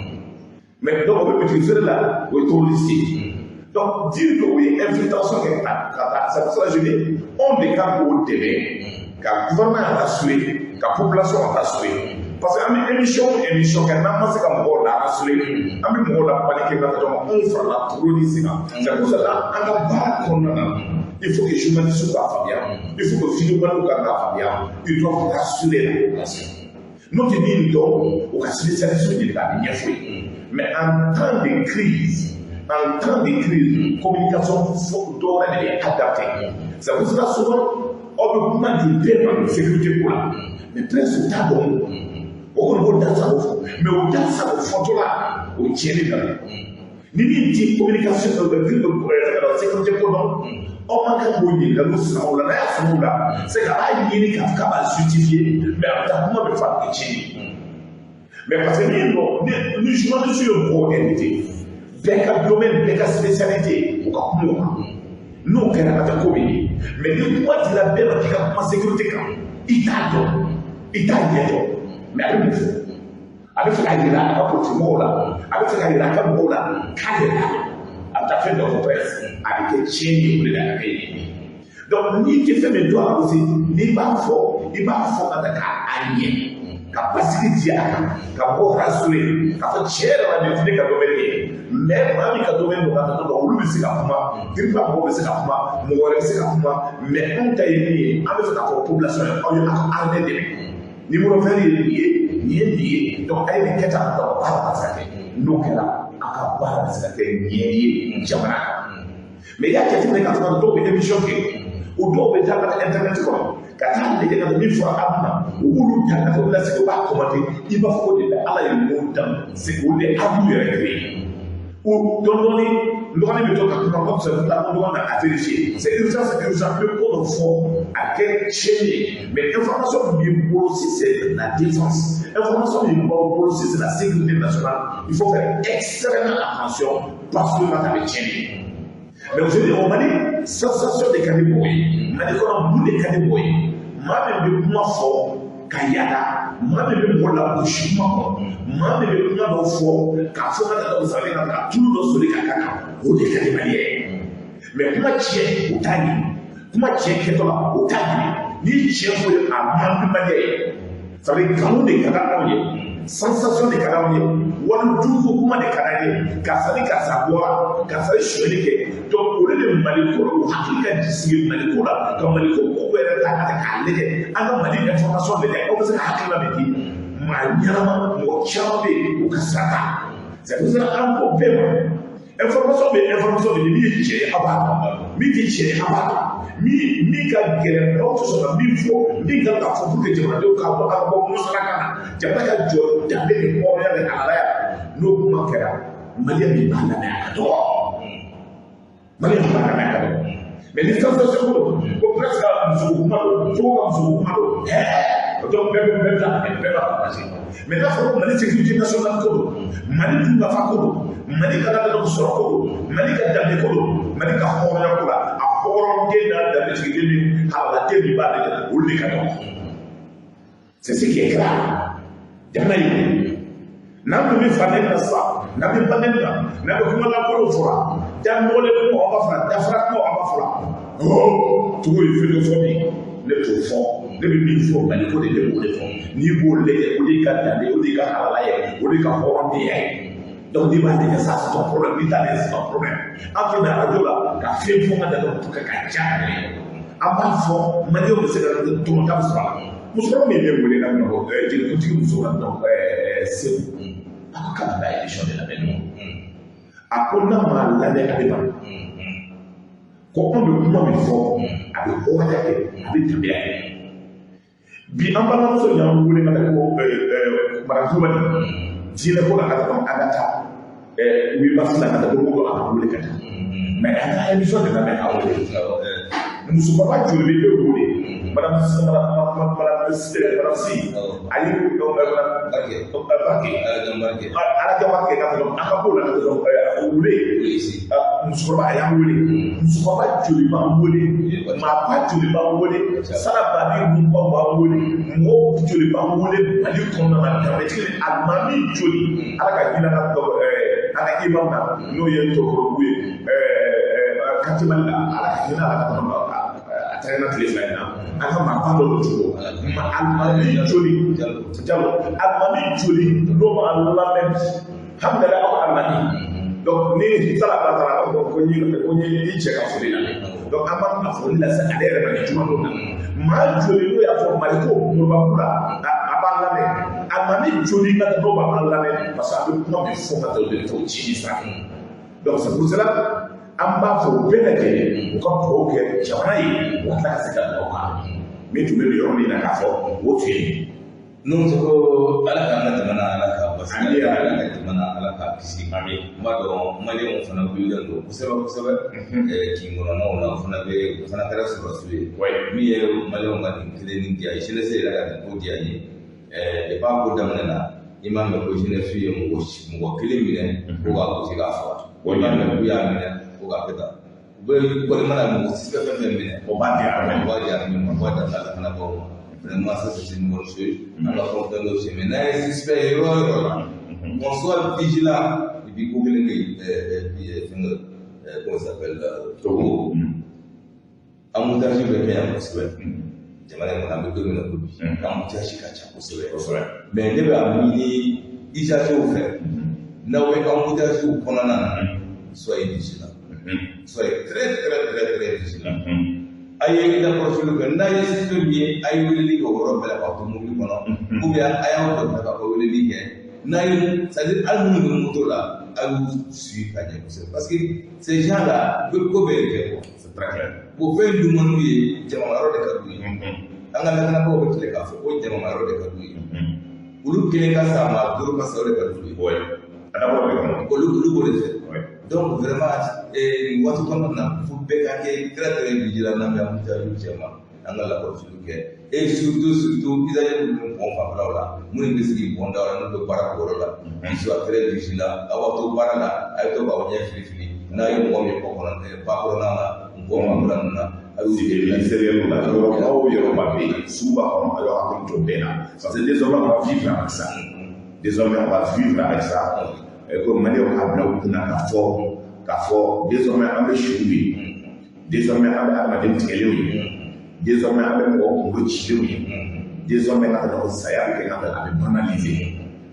Mais donc o bɛ bitigi feere la, o ye terroriste ye. Donc dire que o ye infiltration kɛ ka taa, c'est pour cela que je dis, anw de kan k'o dɛmɛ ka gouvernement rassurer, ka population rassurer, parce que an bɛ émission o émission kɛ, n'an ma se ka mɔgɔw la rassurer, an bɛ mɔgɔw la paniquer ka dɔn anw farala terroriste kan. C'est pour cela, an ka baara kɔnɔna na, il faut que journalistes k'a faamuya, il faut que vidéoman k'a faamuya, ils doivent rassurer la population. N'o tɛ min dɔn, o ka spécialiste ɲininka, a bɛ ɲɛfɔ ye. Mais en temps de crise, en temps de crise, communication dɔ wɛrɛ de bɛ adapté. C'est pour cela, souvent, aw bɛ kuma di bɛɛ ma sécurité ko la, mais presque u t'a dɔn. O kɔni b'o da sago fɔ, mais o da sago fɔtɔ la, o tiɲɛni daminɛ. Ni min ti communication sécurité ko dɔn, aw man kan k'o ɲininkaliw sɔrɔ o la. N'a y'a sɔrɔ o la, c'est que a b'a ɲini k'a fɔ k'a b'a justifier, mais a bɛ taa kuma bɛ fɔ, a bɛ kɛ tiɲɛni ye. Mais parce que ni dɔn ni journaliste ye mɔgɔw invité, bɛɛ ka domaine, bɛɛ ka spécialité, u ka kuma o kan, n'o kɛra, a tɛ ko bɛ ye. Mais ni kuma dira bɛɛ ma k'i ka kuma sécurité kan, i t'a dɔn, i t'a ɲɛ dɔn, mais a bɛ mun fɔ? A bɛ fɛ k'a yira a ka politique mɔgɔw la, a bɛ fɛ k'a yira a ka mɔgɔw la k'ale t'a dɔn. A bɛ taa fɛn dɔ fɔ presse, a bɛ kɛ tiɲɛni ye, o de la a ka kɛ ye. Donc n'i tɛ fɛn min dɔn a la aussi, n'i b'a fɔ, i b'a fɔ ka taa k'a ɲɛ, ka basigi di a kan, ka mɔgɔw rassurer k'a fɔ tiɲɛ yɛrɛ la, nin tɛ ne ka domaine ye, mais maa min ka domaine don ka taa dɔn, olu bɛ se ka kuma, DIRPA mɔgɔw bɛ se ka kuma, mɔgɔ wɛrɛ bɛ se ka kuma, mais anw ta ye min ye, an bɛ fɛ k'a fɔ population ye, aw ye aw ka armée dɛmɛ, numéro vert ye nin ye, nin ye nin ye, donc a ye nin kɛ tan. Donc baara bɛ se ka kɛ, n'o kɛra, a ka baara bɛ se ka kɛ ɲɛ ye jamana kan. Mais i y'a jateminɛ k'a fɔ dɔw bɛ émission kɛ, o dɔw bɛ taa ka taa internet kɔnɔ ka taa lajɛ ka min fɔra a ma, u b'olu ta ka t'o lasigi, u b'a commenter, i b'a fɔ ko de bɛ Ala ye mɔgɔw dan, c'est o de a b'u yɛrɛ créé. O dɔɔni dɔɔni, n dɔgɔnin bɛ to ka kuma comme ça, n dɔgɔnin na a vérifier, c'est urgent, c'est urgent, n bɛ ko dɔ fɔ, a kɛ tiɲɛni ye. Mais information min b'i bolo, si c'est la défense, information min b'aw bolo, si c'est la sécurité nationale, il faut faire extrêmement attention parce que n'a bɛ tiɲɛni ye. Mais aujourd'hui au Mali, sensation de ka di mɔgɔ ye. Mali kɔnɔ, mun de ka di mɔgɔ ye? Maa min bɛ kuma fɔ ka yaala, maa min bɛ mɔgɔ lagosi kuma kɔnɔ, maa min bɛ kuma dɔ fɔ k'a fɔ ka taa sari ka tulu dɔ soli ka k'a kan, o de ka di maliyɛn ye. Mais kuma tiɲɛ, o t'a ɲini. Kuma tiɲɛ kɛtɔ la, o t'a ɲini. N'i tiɲɛ fɔ ye, a man di maliyɛn ye. Ça veut dire nkalon de ka di anw ye, sensation de ka di anw ye, wali jugu kuma de ka di an ye. Karisa ni karisa bɔra, karisa ye sonyɛli kɛ. Donc olu de Mali ko la, u hakili ka sigi Mali ko la, ka Mali ko ko yɛrɛ ta ka k'a lajɛ, an ka Mali information lajɛ, aw bɛ se ka hakilina min di maa ɲɛnama, mɔgɔ caman bɛ yen, u ka sira ta. C'est pour cela, an ko bɛɛ ma, information bɛ, information bɛ, min ye tiɲɛ ye, aw b'a dɔn, min tɛ tiɲɛ ye, aw b'a dɔn, min ka gɛlɛn, aw tɛ sɔn ka min fɔ, min kan ka fɔ pour que jamanadenw ka bɔ, a ka bɔ musaka kan na, jamana ka jɔ danbe ni hɔrɔnya ni halalaya. N'o kuma kɛra, maliyɛn min b'a lamɛn, a ka dɔgɔ. Maliyɛn min b'a lamɛn, a ka dɔgɔ. Mais ni sensation ko don, ko presque muso kuma don, fo ka muso kuma don, ɛɛ, donc bɛɛ bɛ taa, bɛɛ b'a partager. Mais n'a fɔra ko Mali sécurité nationale ko don, Mali dunkafa ko don, Mali ka ladon sɔrɔ ko don, Mali ka danbe ko don, Mali ka hɔrɔnya ko la, a hɔrɔnden n'a danbetigiden ni halaladen min b'ale la, olu de ka dɔgɔ. C'est ce qui est grave. Jamana ye, n'an tun bɛ faden na sisan, n'an bɛ baden na, n'an bɛ kuma lankolon fɔra, da nɔgɔlen kuma aw b'a fɔra, dafara kuma aw b'a fɔra, tugu ye fɛn dɔ fɔ bi, ne t'o fɔ. Ne bɛ min fɔ, Mali ko de, ne b'o de fɔ. N'i b'o lajɛ, o de y'i ka danbe, o de y'i ka halala ye, o de y'i ka hɔrɔndenya ye. Donc n'i b'a lajɛ, ça c'est ton problème, n'i t'a lajɛ, c'est ton problème. An tɛ na radio la ka fɛn fɔ ka da pour que ka diya mɔgɔ ye. An b'a fɔ, maliyɛnw bɛ se ka tɔnɔ ta sɔrɔ a la. Musokɔrɔba min bɛ wele ka nɔgɔ, jelikuntigi muso ka nɔgɔ Segu, a ko k'a bɛ émission de lamɛn. A ko n'a m'a lamɛn, a bɛ ban. Ko anw bɛ kuma min fɔ, a bɛ hɔrɔnya kɛ, a bɛ danbeya kɛ. Bi an balimamuso y'an wele ka taa ko Madame Kulubali diinɛ ko la, ka taa an ka taa 8 mars la, ka taa don o don a ka wele ka taa, mais an ka émission de lamɛn k'a wele. Musokɔrɔba joli bɛ e wele? Madame madame madame madame si ayi, Barke. Barke. Ala Barke. Ala jɔn Barke, ka taa a ka b'o la ka taa wele. Musokɔrɔba a y'an wele, musokɔrɔba joli b'an wele, maaba joli b'an wele, sarabaden ninnu b'an wele, mɔgɔw joli b'an wele Mali kɔnɔna na, danbetigi ni alimami joli. Ala ka hinɛ an ka an ka imam na, n'o ye Tɔkɔrɔbu ye quartier Mali la, Ala ka hinɛ a la, ka tɛmɛ a taara tile 2 in na. An ka maaba dɔ don cogo ma, alimami joli, Jalo, alimami joli n'o m'an lamɛn bi, alhamdulilayi, aw ka alimami. Donc ni sala ba taara, a b'a fɔ ko n ye ko n ye i cɛ ka foli la. Donc an b'a foli lase ale yɛrɛ ma nin juma don na. Maa joli n'o y'a fɔ Mali ko Moribabugu la, a b'an lamɛn, alimami joli ka n'o b'an lamɛn, parce que a bɛ kuma min fɔ ka taa o de bɛ taa o ci ni sira fɛ. Donc c'est pour cela an b'a fɔ u bɛɛ lajɛlen u ka dugawu kɛ jamana ye, u ka tila ka se ka dugawu k'a min tun bɛ nin yɔrɔ min na k'a fɔ o tun ye nin. N'o ko Ala k'an ka jamana, Ala k'a basigi. Amin. Ala ka jamana, Ala k'a kisi. Amin. N b'a dɔn Maliyɛnw fana wulilen don kosɛbɛ kosɛbɛ. Kin kɔnɔnaw na, o fana bɛ, o fana kɛra sɔrɔsiw ye. Min ye Maliyɛnw ka nin kelen nin diya ye, jeunesse yɛrɛ ka nin ko diya n ye. Depuis a ko daminɛ na, i m'a mɛn ko jeunesse ye mɔgɔ kelen minɛ ko k'a gosi k'a faga. I m'a mɛn k'u y'a minɛ ko k'a kɛ tan. U bɛ kɔni mana mɔgɔ si fɛn fɛn minɛ. O b'a di armée O b'a di armée ma, o b'a di an ka lakanabaaw ma. Vraiment, ça c'est une bonne chose. An ka fɛn fɛn dɔw sen, mais n'a ye suspect ye yɔrɔ o yɔrɔ la, qu'on soit vigilant. Et puis ko kelen bɛ yen, fɛngɛ, comment ça s'appelle, Togo. Embouteillage bɛ kɛ yan kosɛbɛ. Jamana in kɔnɔ, an bɛ don min na ko bi, embouteillage ka ca kosɛbɛ. Mais ne bɛ a ɲini usagers fɛ, n'aw bɛ embouteillage kɔnɔna na, soyez vigilant. Soyez très très très très vigilant. A ye lakɔlɔsiliw kɛ, n'a ye suspect min ye, a ye weleli kɛ o yɔrɔ bɛɛ la k'aw to mobili kɔnɔ, ou bien a y'aw dɔ bila ka weleli kɛ. N'a ye, c'est à dire hali minnu bɛ moto la, a y'u suit ka ɲɛ kosɛbɛ, parce que ces gens là u bɛ ko bɛɛ de kɛ quoi. C'est très clair. O fɛn dun man d'u ye, jamana yɔrɔ de ka d'u ye. An ka lakanabaaw bɛ tile k'a fɔ ko jamana yɔrɔ de ka d'u ye. Olu kelen ka sa, maa duuru ka sa, o de ka d'u ye. A dabɔra o de kama. Olu b'o de fɛ. Donc vraiment, nin waati kɔnɔna na, fo bɛɛ ka kɛ très très vigilant n'an bɛ embouteillage cɛ ma, an ka lakɔlɔsiliw kɛ. Et surtout surtout usagers minnu bɛ pont fanfɛlaw la, minnu bɛ sigi pont daw la, n'u bɛ baara kɛ o yɔrɔ la, ils soient très vigilants. Aw b'a to baara la, a ye to k'aw ɲɛ fili fili n'a ye mɔgɔ min ye kɔ kɔnɔ, ba kɔnɔna na, pont fanfɛla ninnu na, a y'u Cité ministériel la, yɔrɔbaw yɔrɔba bɛ yen, suguba kɔnɔ, a y'aw hakili to bɛɛ la, parce que désormais on va vivre avec ça. Désormais on va vivre avec ça. Ko Maliyɛnw k'a bila u kunna k'a fɔ désormais an bɛ suw ye, désormais an bɛ adamaden tigɛlenw ye, désormais an bɛ mɔgɔw kunkolo cilenw ye, désormais ka dɔn saya bɛ kɛ ka a bɛ banaliser.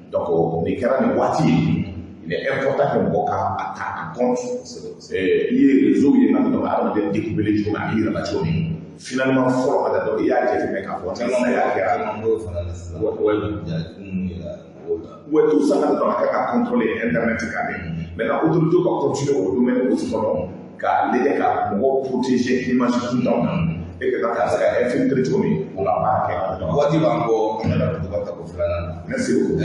Donc nin kɛra nin waati ye, il est important que mɔgɔ ka a ta en compte. I ye réseau ye ka dɔn adamaden découpé cogo min, a b'i yɛlɛma cogo min, finalement fɔlɔ ka dɔn i y'a jateminɛ k'a fɔ saya kɛra. Caman b'o fana na sisan. Ja jugu minnu yira mɔgɔw la. Ouais, tout ça, ka dɔn a kan ka contrôler internet kan dɛ. Maintenant, autorité ka continuer o domaine aussi kɔnɔ k'a lajɛ ka mɔgɔw protéger image kuntanw na et que ka se ka infiltrer cogo min, o ka baara kɛ ka dɔn. Waati b'an bɔ, an ka kutuba tako filanan na. Merci beaucoup.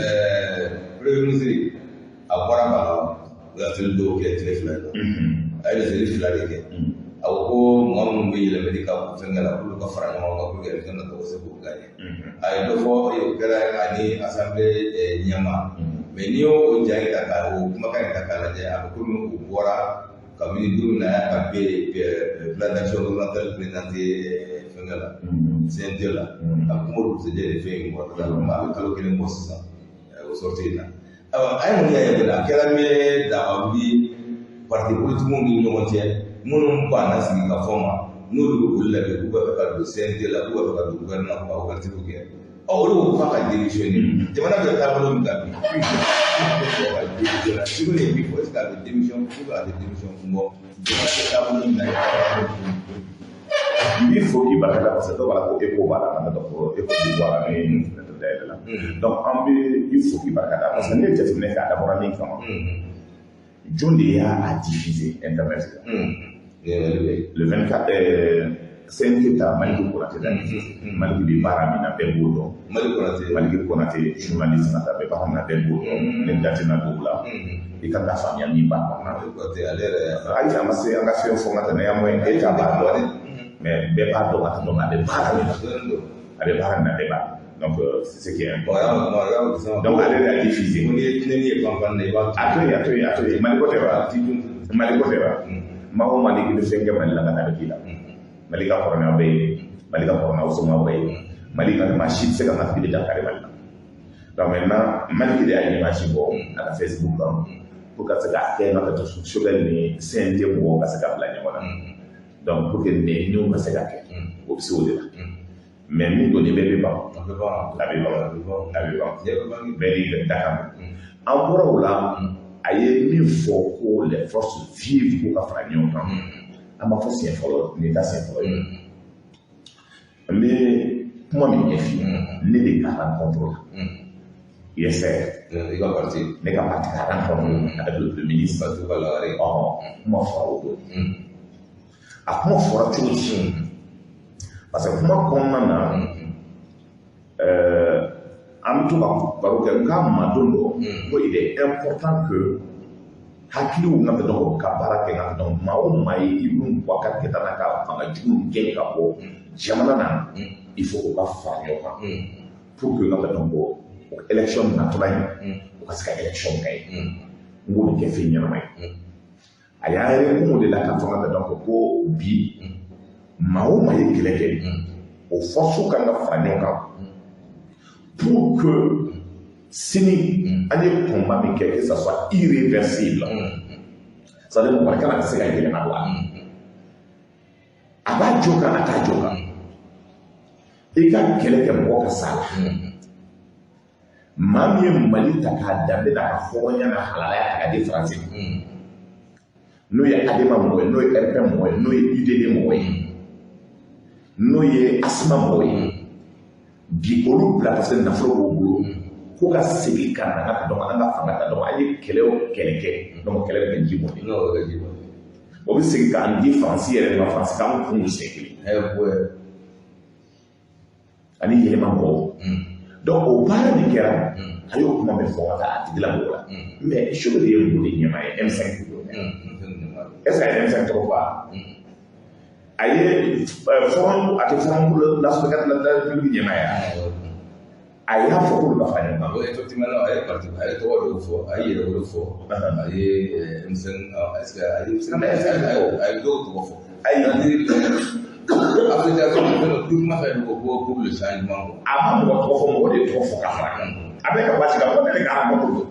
Premier ministre a bɔra ka laseli dɔw kɛ tile 2 in na. A ye laseli 2 de kɛ. A ko ko mɔgɔ minnu bɛ yɛlɛmali ka fɛnkɛ la, k'olu ka fara ɲɔgɔn kan pour que élection nataw ka se k'o gagner. A ye dɔ fɔ, o kɛra ani assemblée ɲɛmaa. Mais n'i y'o o ja in ta ka o kumakan in ta k'a lajɛ, a bɛ komi o bɔra kabini don min na a y'a ka plan d'action gouvernementale présenté fɛnkɛ la, CNT la. A kuma dugusɛjɛ de fɛn in bɔra ka taa, a bɛ kalo kelen bɔ sisan o sortie in na. Ayiwa, an ye mun y'a ye a kɛra min ye, daga wuli parti politique ni ɲɔgɔn cɛ, minnu banna sigi ka fɔ ma, n'olu bɛ olu labɛn k'u b'a fɛ ka don CNT la, k'u b'a fɛ ka don gouvernement ka ouverture kɛ. Ɔ, olu ko k'a ka démissionner. Jamana bɛ taabolo min kan bi, ka démissionner, i bɛ min fɔ, est ce que a bɛ démission ou bien a tɛ démission kun bɔ? Jamana bɛ taabolo min na. I b'i fo k'i barika da, parce que dɔw b'a la ko écho b'a la, ka dɔ fɔ écho bɛ bɔ a la ni fenêtre dayɛlɛ la. Donc an bɛ i fo k'i barika da, parce que ne ye jateminɛ kɛ, a dabɔra min kama, jɔn de y'a diffuser internet kan? Ɲininkali bɛ yen. Le 24, CNT ta, Maliki Konate la diffusé. Maliki bɛ baara min na, bɛɛ b'o dɔn. Mali Konate. Maliki Konate, journaliste ka taa, bɛ baara min na, bɛɛ b'o dɔn. Ne da tɛna don o la. I kan ka faamuya min b'a kɔnɔ. Mali Konate, ale yɛrɛ. Ayi, a ma se an ka fɛn fɔ ka tɛmɛ yan, mɔ e ta b'a dɔn dɛ. Mais bɛɛ b'a dɔn ka tɛmɛ, a bɛ baara min na. Dɔɔnin don. A bɛ baara min na, bɛɛ b'a dɔn. Donc, c'est ce qui est important. Bon, Donc, ale de y'a diffusé. Ko n'i ye tinɛni ye panpan na, i b'a A to yen, a to yen, a to yen. Mali ko tɛ wa? Mali ko tɛ wa? Maa o maa, n'i bɛ fɛn kɛ Mali la ka taa, a bɛ k'i la. Mali ka kɔrɔ n'aw bɛɛ ye. Mali ka kɔrɔ n'aw somɔgɔw bɛɛ ye. Mali ka maa si tɛ se ka matigi de dankari Mali la. Donc maintenant, Maliki de y'a image bɔ a ka Facebook kan pour ka se k'a kɛ ka taa Choguel ni CNT mɔgɔw ka se ka bila ɲɔgɔn na. Donc pour que nɛniw ka se ka kɛ, o bɛ se o de la. Mais min don, nin bɛɛ bɛ ban. A bɛ ban. A bɛ ban. A bɛ ban. A bɛ ban. Cɛ bɛ ban. Bɛɛ n'i ka dakan. An bɔra o la, a ye min fɔ ko les forces vives ko ka fara ɲɔgɔn kan. An b'a fɔ siɲɛ fɔlɔ, nin t'a siɲɛ fɔlɔ ye. N bɛ kuma min ɲɛf'i ye, ne de ka rencontre la. USR. I ka parti. Ne ka parti ka rencontre avec le premier ministre. Parti ka lagare. Ɔhɔn, kuma fɔra o don. A kuma fɔra cogo di? Parce que kuma kɔnɔna na, an bɛ to ka baro kɛ, n k'a ma don dɔ ko il est important que hakiliw ka dɔn ka baara kɛ ka dɔn maa o maa ye Ibrahim Boubacar Keïta n'a ka fanga jugu gɛn ka bɔ jamana na, il faut k'u ka fara ɲɔgɔn kan pour que ka dɔn ko o élection natɔla in, o ka se ka élection kɛ ye. N k'o bɛ kɛ fɛn ɲɛnama ye. A y'an yɛrɛ kun o de la k'a fɔ ka dɔn ko bi maa o maa ye kɛlɛ kɛ, o force kan ka fara ɲɔgɔn kan pour que sini an ye combat min kɛ, que ça soit irréversible, c'est à dire mɔgɔ wɛrɛ kana se ka yɛlɛma don a la. A b'a jɔ kan, a t'a jɔ kan. I ka kɛlɛ kɛ, mɔgɔ ka sa la. Maa min ye Mali ta k'a danbe n'a ka hɔrɔnya n'a halalaya ta k'a di Faransi ma, n'o ye ADEMA mɔgɔ ye, n'o ye RPM mɔgɔ ye, n'o ye UDD mɔgɔ ye, n'o ye ASMA mɔgɔ ye, bi olu bila parce que nafolo b'u bolo ko ka segin ka na ka dɔn an ka fanga ta dɔn an ye kɛlɛ o kɛlɛ kɛ, donc kɛlɛ bɛ kɛ ji bɔn. N'o bɛ kɛ ji bɔn. O bɛ segin k'an di Faransi yɛrɛ ma, Faransi k'an kun don siɲɛ kelen. Ani yɛlɛma mɔgɔw. Donc o baara min kɛra, a y'o kuma min fɔ ka taa a tigila mɔgɔ la, mais Choguel de ye mun de ɲɛmaa ye M5 don? Est ce que a ye M5 tɔgɔ fɔ wa? A ye front, a tɛ Front national de la République ɲɛmaa ye, a y'a fɔ k'olu ka fara ɲɔgɔn kan. Bon, effectivement, a ye parti, a ye tɔgɔ dɔw fɔ, a ye yɛrɛwolo fɔ, a ye M5, est ce que a ye a ye dɔw tɔgɔ fɔ. Ayi. Association fɛn dɔ, groupement fɛn dɔ ko pour le changement quoi. A ma mɔgɔ tɔgɔ fɔ, mɔgɔ de tɔgɔ fɔ ka fara kan. A bɛ ka basi kan ko ne de ka rencontre don.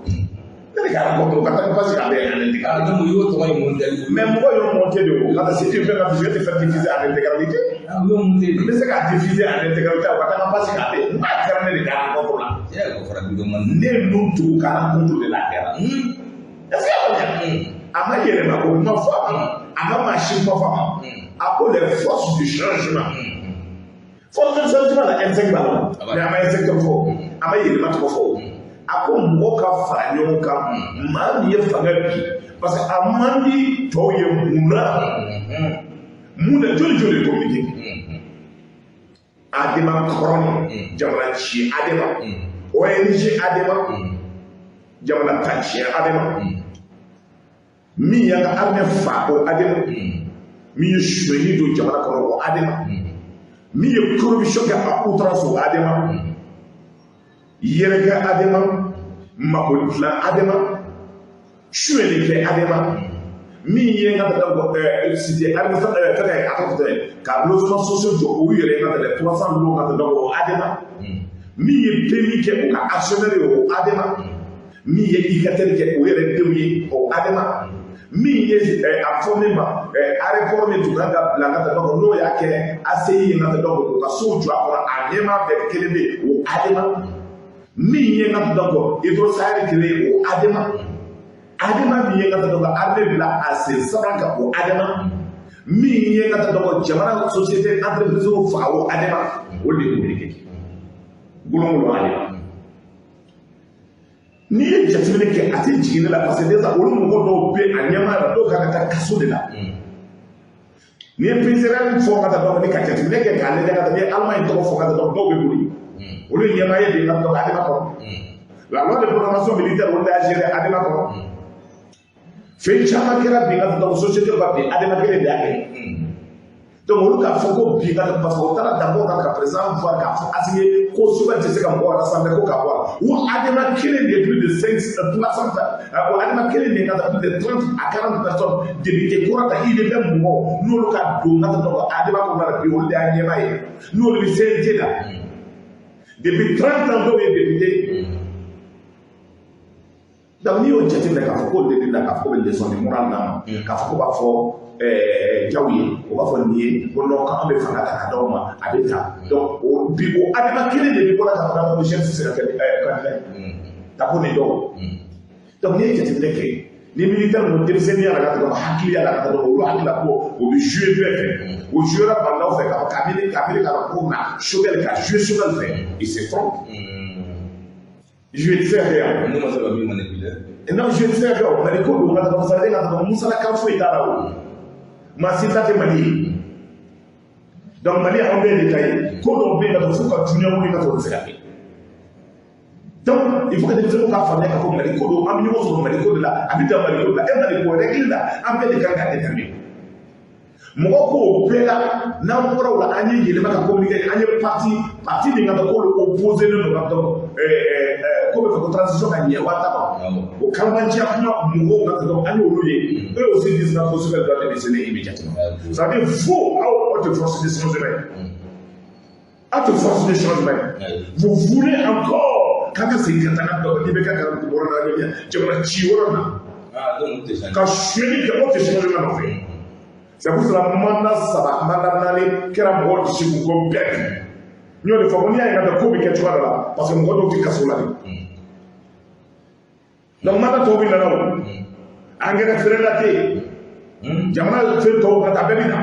Ne de ka rencontre ka taa basi kan bɛ en intégralité. Ah, donc u y'o tɔgɔ in monté. Mais mɔgɔ y'o monté de o. Ka si tu veux ka je te faire diffuser en intégralité. Ah, u y'o monté N de. bɛ se k'a diffuser en intégralité, o ka taa basi kan bɛ. N b'a kɛra ne de ka rencontre la. Cɛ ko fara bi man. Ne ninnu tugu ka rencontre de la kɛra. Est ce que y'a faamuya? A ma yɛlɛma ko kuma fɔ a ma. A ma maa si kuma fɔ a ma. A ko les forces du changement. Force du changement la, M5 b'a la. Mais a ma M5 tɔgɔ fɔ. A ma yɛlɛma tɔgɔ fɔ. A ko mɔgɔ ka fara ɲɔgɔn kan, maa min ye fanga bi, parce que a man di tɔw ye mun na? Mun na joli joli communiqué kɛ? ADEMA kɔrɔni, jamana ci ADEMA, ONG ADEMA, jamana ta tiɲɛ ADEMA, min y'an ka armée fa o ADEMA, min ye sonyɛli don jamana kɔnɔ o ADEMA, min ye corruption kɛ à outrance o ADEMA, yɛrɛkɛ ADEMA, mako dilan ADEMA, sonyɛli kɛ ADEMA, min ye n ka taa cité fɛngɛ a tɔgɔ tɛ ka logement sociaux jɔ o yɛrɛ ye, n ka taa 300 millions ka taa o ADEMA, min ye PMI kɛ o ka actionnaire ye o ADEMA, min ye ICATEL kɛ o yɛrɛ denw ye o ADEMA, min ye a fɔ min ma aéroport min tun kan ka bila ka taa n'o y'a kɛ ACI ye n ka taa o ka sow jɔ a kɔnɔ, a ɲɛmaa bɛɛ kelen bɛ yen o ADEMA, min ye n ka taa Hydrosahel kelen ye o ADEMA, ADEMA min ye n ka taa armée bila a sen saba kan o ADEMA, min ye n ka taa jamana société entreprise faga o ADEMA, o de ye communiqué kɛ golongolo ADEMA. N'i ye jateminɛ kɛ, a tɛ jigin ne la parce que déjà olu mɔgɔ dɔw bɛ a ɲɛmaa la, dɔw kan ka taa kaso de la. N'i ye PCRN fɔ ka taa dɔn ni ka jateminɛ kɛ k'a lajɛ ka taa, n'i ye Allemagne tɔgɔ fɔ ka taa dɔn, dɔw bɛ boli. Olu ye ɲɛmaa ye bi ka dɔn ADEMA kɔnɔ. La loi de programmation militaire, olu de y'a géré ADEMA kɔnɔ. Fɛn caman kɛra bi ka dɔn société ka bi ADEMA kelen de y'a kɛ. Donc olu k'a fɔ ko bi ka, parce que o taara d'abord ka président voir k'a fɔ Assimi ko Choguel tɛ se ka mɔgɔ rassembler ko ka bɔ a la. O ADEMA kelen de ye plus de 5 300, o ADEMA kelen de ka taa plus de 30 à 40 personnes, député kura ta IDP mɔgɔw, n'olu ka don ka taa dɔn ADEMA kɔnɔna la bi, olu de y'a ɲɛmaa ye, n'olu bɛ CNT la depuis 30 ans, dɔw ye député. Donc n'i y'o jateminɛ k'a fɔ k'o de bɛ na k'a fɔ ko bɛ leçon de morale d'a ma, k'a fɔ ko b'a fɔ Diaw ye, o b'a fɔ nin ye ko non, k'an bɛ fanga ta ka d'aw ma, a bɛ ta. Donc o bi o ADEMA kelen de bɛ bɔra k'a fɔ ko chef tɛ se ka kɛ candidat ye Dabo ni dɔw. Donc n'i ye jateminɛ kɛ ni militaire ninnu denmisɛnninya la ka taa hakiliya la ka taa, olu hakili la ko o bɛ jouer bɛɛ fɛ, o jouera Bah N'Daw fɛ k'a fɔ k'a miiri k'a fɔ ko na Choguel ka jouer Choguel fɛ, il se trompe. Jouer tɛ se ka kɛ yan. N'u ma se ka min manipuler. Non, jouer tɛ se ka kɛ o Mali ko don ka taa ça veut dire ka taa musalakan foyi t'a la, o maa si ta tɛ Mali ye. Donc Mali, anw bɛɛ de ta ye. Ko dɔw bɛ yen ka taa fo ka duɲa wuli ka sɔrɔ o tɛ se ka kɛ. Donc il faut que denmisɛnninw k'a faamuya k'a fɔ Mali ko don, an bɛ ɲɔgɔn sɔrɔ Mali ko de la, a bɛ dan Mali ko de la, e Mali ko règle la, an bɛɛ de kan k'a déterminer. Mɔgɔ k'o bɛɛ la, n'an bɔra o la, an ye yɛlɛma ka communiquer, an ye parti min ka taa k'olu opposé len don ka dɔn ko bɛ fɛ ko transition ka ɲɛ waati ma, o kalabanciya kuma mɔgɔw ka dɔn, an y'olu ye. Eux aussi disent que Choguel doit démissionner immédiatement. Ça veut dire vous, aw tɛ force de changement, aw tɛ force de changement, vous voulez encore k'an ka segin ka taa ka dɔn k'i bɛ ka bɔra na jamana ci yɔrɔ na ka sonyɛli kɛ, aw tɛ changement nɔfɛ. C'est pour cela mandat saba, mandat naani kɛra mɔgɔw disi kun ko bɛɛ n y'o de fɔ ko n'i y'a ye ka taa ko bɛ kɛ cogoya dɔ la, parce que mɔgɔ dɔw tɛ kaso la de. Donc mandat tɔw bɛ nana, o engrais feerela tɛ yen, jamana fɛn tɔw ka taa bɛɛ bɛ na.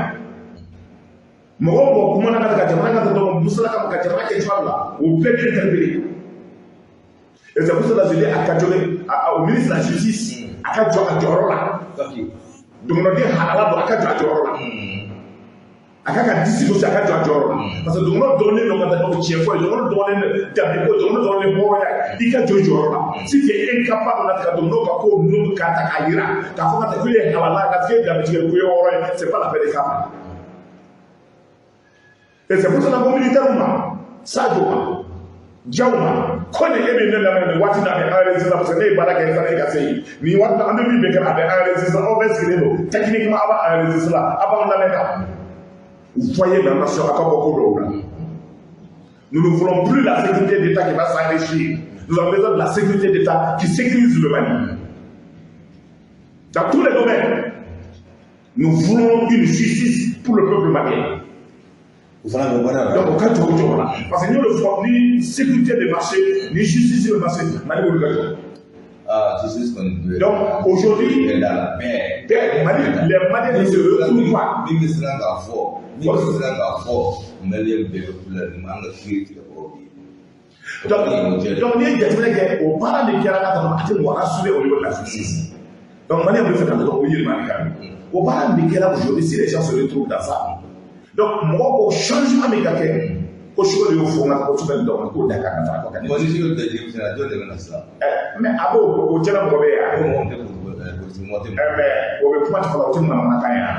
Mɔgɔ o mɔgɔ kumana ka jamana ka taa musalaka ka jamana kɛ cogoya dɔ la, o bɛɛ bɛ interpellé. Et c'est pour cela que je dis a ka jɔ au ministre de la Justice, a ka jɔ a jɔyɔrɔ la. Dɔgɔnɔden halala don, a ka jɔ a jɔyɔrɔ la, a ka ka disi gosi, a ka jɔ a jɔyɔrɔ la, parce que dɔgɔnɔ dɔnnen don ka taa tiɲɛ fɔ ye, dɔgɔnɔ dɔnnen danbe ko, dɔgɔnɔ dɔnnen hɔrɔnya ye, i ka jɔ i jɔyɔrɔ la. Si tu es incapable ka dɔgɔnɔw ka ko ninnu k'a ta k'a yira k'a fɔ ka taa k'u ye halala ka k'e danbetigi ye, k'u ye hɔrɔn ye, c'est pas la peine de k'a ma. Et c'est pour cela ko militaire ma, Sadio ma, Diaw ma, ko ni e bɛ ne lamɛn nin waati na, a bɛ enregistré, parce que ne ye baara kɛ sanni ka se yen nin waati an bɛ min bɛ kɛ, a bɛ enregistré, aw bɛɛ sigilen don techniquement, aw b'a enregistré, aw b'anw lamɛn kan. Vous voyez la nation, a ka bɔ ko dɔw la. Nous ne voulons plus la sécurité d'État qui va s'enrichir. Nous avons besoin de la sécurité d'État qui sécurise le Mali dans tous les domaines. Nous voulons une justice pour le peuple malien. O fana bɛ baara la. Donc o ka jɔ o jɔyɔrɔ la, parce que n y'o de fɔ, ni sécurité bɛ marché, ni justice bɛ marché, Mali b'olu ka jɔ. Ah, justice kɔni bɛ. Donc aujourd'hui, bɛɛ da la bɛɛ. Bɛɛ Mali, les Maliens ne se retrouvent pas. Min bɛ siran k'a fɔ, min bɛ siran k'a fɔ, Malien bɛɛ bɛ kula nin an ka kiiri tigɛ kɔrɔ bi. Donc n'i ye jateminɛ kɛ, o baara min kɛra ka taa, a tɛ mɔgɔ rassurer au niveau de la justice. Donc Malien bɛ fɛ ka dɔn o yɛlɛma de kan. O baara min kɛra aujourd'hui, si les gens se retrouvent dans ça, donc mɔgɔ ko changement min ka kɛ, ko Choguel y'o fɔ n ka ko Choguel dɔn k'o da kan ka taa ko ka Bon, ni Choguel tɛ denmisɛnnin na, jɔn de bɛ na sisan? Mais a b'o o cɛla mɔgɔ bɛ yan. Ko mɔgɔ min tɛ politique mɔgɔ tɛ. Mais o bɛ kuma fɔlɔ, o tɛ manamanakan ye yan.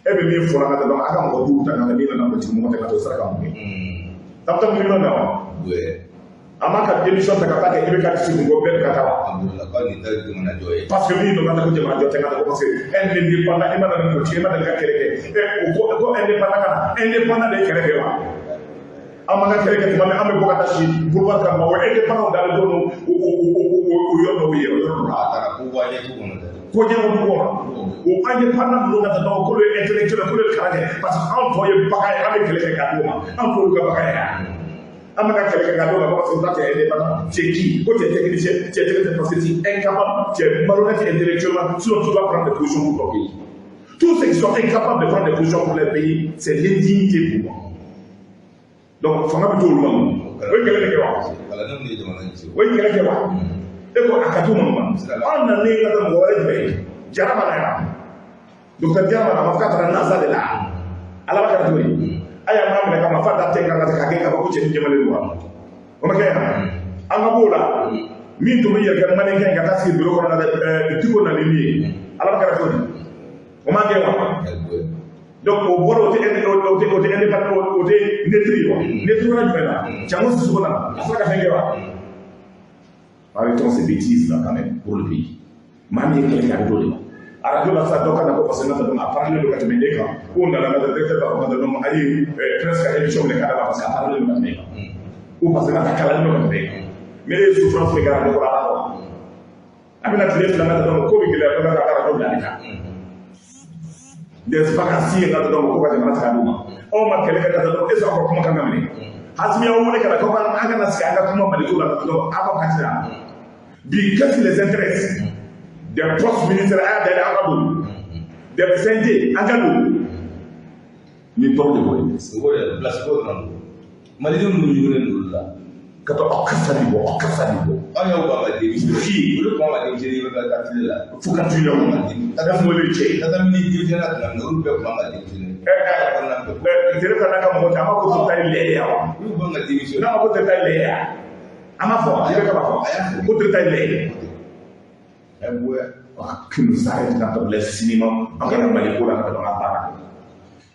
E bɛ min fɔra ka taa, donc a ka mɔgɔ duuru ta ka taa, min nana politique mɔgɔ tɛ ka taa, o sera ka mun kɛ? Tabita miliyɔn na wa? An b'a ka démission ta ka taa kɛ i bɛ ka disi kun ko bɛɛ bɛ ka taa wa? Alhamdulillah, k'a nin tɛ jamana jɔ ye. Parce que min don ka taa ko jamana jɔ tɛ ka taa ko, parce que indépendant, i ma na ni politique, i ma deli ka kɛlɛ kɛ. O ko indépendant ka na, indépendant de ye kɛlɛ kɛ wa? An b'an ka kɛlɛ kɛ tuma min, an bɛ bɔ ka taa si boulevard kan, o indépendant dalen don o yɔrɔ dɔw ye, o yɔrɔ dɔ la. A taara ko bɔ a ɲɛ kɔnɔ dɛ. Ko ɲɛ o dugu kɔnɔ, o indépendant ninnu ka taa dɔn k'olu ye intellectuel, k'olu ye kalan kɛ, parce que anw tɔ ye bagan ye, an bɛ kɛlɛ kɛ k'a d'u ma, an t'olu ka bagan ye. An bɛ ka kɛlɛ kɛ k'a d'u ma, parce que toi tu es indépendant, tu es qui? Ko tu es technicien, tu es technicien parce que tu es incapable, tu es malhonnête intellectuellement, sinon tu dois prendre des positions pour ton pays. Tous ceux qui sont incapables de prendre des positions pour leur pays, c'est l'indignité pour moi. Donc fanga bɛ t'olu ma, o ye kɛlɛ de kɛ wa? Kalandenw de ye jamana in ci. O ye kɛlɛ kɛ wa? E ko a ka d'u ma ma. Anw nalen ka taa mɔgɔ wɛrɛ jumɛn ye? Jara ma na yan, docteur Jara ma na, a ma fɔ k'a taara NASA de la. Ala b'a kɛra cogo di? A y'a maa minɛ ka marifa da ten kan ka k'a kɛ k'a fɔ ko cɛnin jɛmalen don wa? O ma kɛ yan. An ka b'o la, min tun bɛ yɛrɛ kɛ mannequin ka taa sigi bureau kɔnɔ na dɛ, Diko nana ni min ye, ala b'a kɛra cogo di? O ma kɛ wa? Donc o bɔra, o tɛ indépendant, o tɛ neutre ye wa? Neutre wɛrɛ jumɛn na? Jango Sisoko nana, a sera ka fɛn kɛ wa? Arrêtons ces bêtises là quand même pour le pays. Maa min ye kɛlɛ kɛ, a bɛ d'o de ma. Arajo la sisan, dɔ ka na ko parce que n ka dɔn a paralen don ka tɛmɛ e kan, k'o nana ka directeur b'a fɔ ka dɔn a ye presque ka émission minɛ k'a d'a ma parce que a paralen don ka tɛmɛ e kan, ou parce que n ka kalalen don ka tɛmɛ e kan. Mais e ye souffrance min kɛ arajo kɔrɔ, a b'a dɔn. A bɛna tile 2 ka dɔn ko bɛ gɛlɛya dɔ ka arajo bila ale kan. Des vacanciers ka dɔn ko ka jamana ta ka d'u ma. Aw ma kɛlɛ kɛ ka dɔn, est ce que aw ka kuma kan ka minɛ? Asimi y'aw wele ka na ko an kana sigi an ka kuma Maliko la ka dɔn aw ka kasi la. Bi, qu'est-ce qui les intéresse? Des postes ministériels, a y'a dayɛlɛ an ka don, des CNT, an ka don, nin tɔgɔ de bɔ ye. O yɛrɛ place ko dɔrɔn don, malidenw dun ɲugunnen don olu la. Ka to aw kasa de bɔ, aw kasa de bɔ. Aw y'aw ban ka démissionner. Fi. Olu ban ka démissionner, i bɛ ka tile la. Fo ka tu ɲɔgɔn ma e m'o cɛ ye. Tata min démissionner tuma min na, olu bɛɛ ban ka démissionner. Ɛ, tere ka n'a ka mɔgɔ cɛ, an b'a ko tɛ taa lɛ ya wa? Olu ban ka démissionner. N'a ma ko tɛ taa lɛ ya, an b'a fɔ i bɛ ka b'a fɔ ko tɛ taa lɛ. Ɛ bonya. Que nous arrête dans les cinémas, an kana Mali ko la ka dɔn ka baara kɛ.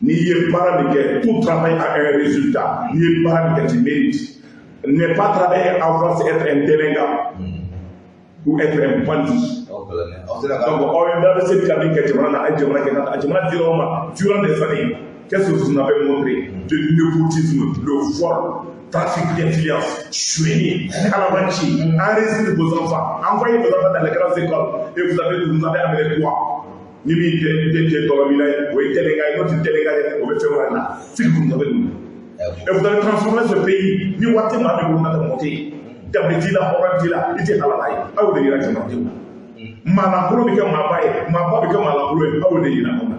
N'i ye baara min kɛ, tout travail a un résultat. N'i ye baara min kɛ, tu mérites. Ne pas travailler, avoir, c'est être un délinquant ou être un bandit. Aw kalanna, aw sera ka. Donc aw ye n'a bɛ se ka min kɛ jamana na, a ye jamana kɛ ka a jamana dira aw ma durant des années. Qu'est-ce que vous en avez montré? De népotisme, le vol, trafic d'influence, suivi, calabanci, enregistrer vos enfants, envoyer vos enfants dans les grandes écoles, et vous avez amené quoi? Ni min tɛ dɔlɔminna ye, o ye délinquant ye, n'o tɛ délinquant ye, o bɛ fɛn wɛrɛ la. Ce que vous avez donné. Et vous avez transformé ce pays, ni waati maa min bolo na tɛ mɔgɔ tɛ yen. Danbe t'i la, hɔrɔn t'i la, i tɛ halala ye. Aw de yira jamanadenw na. Maalankolon bɛ kɛ maaba ye, maaba bɛ kɛ maalankolon ye, aw de yira anw na.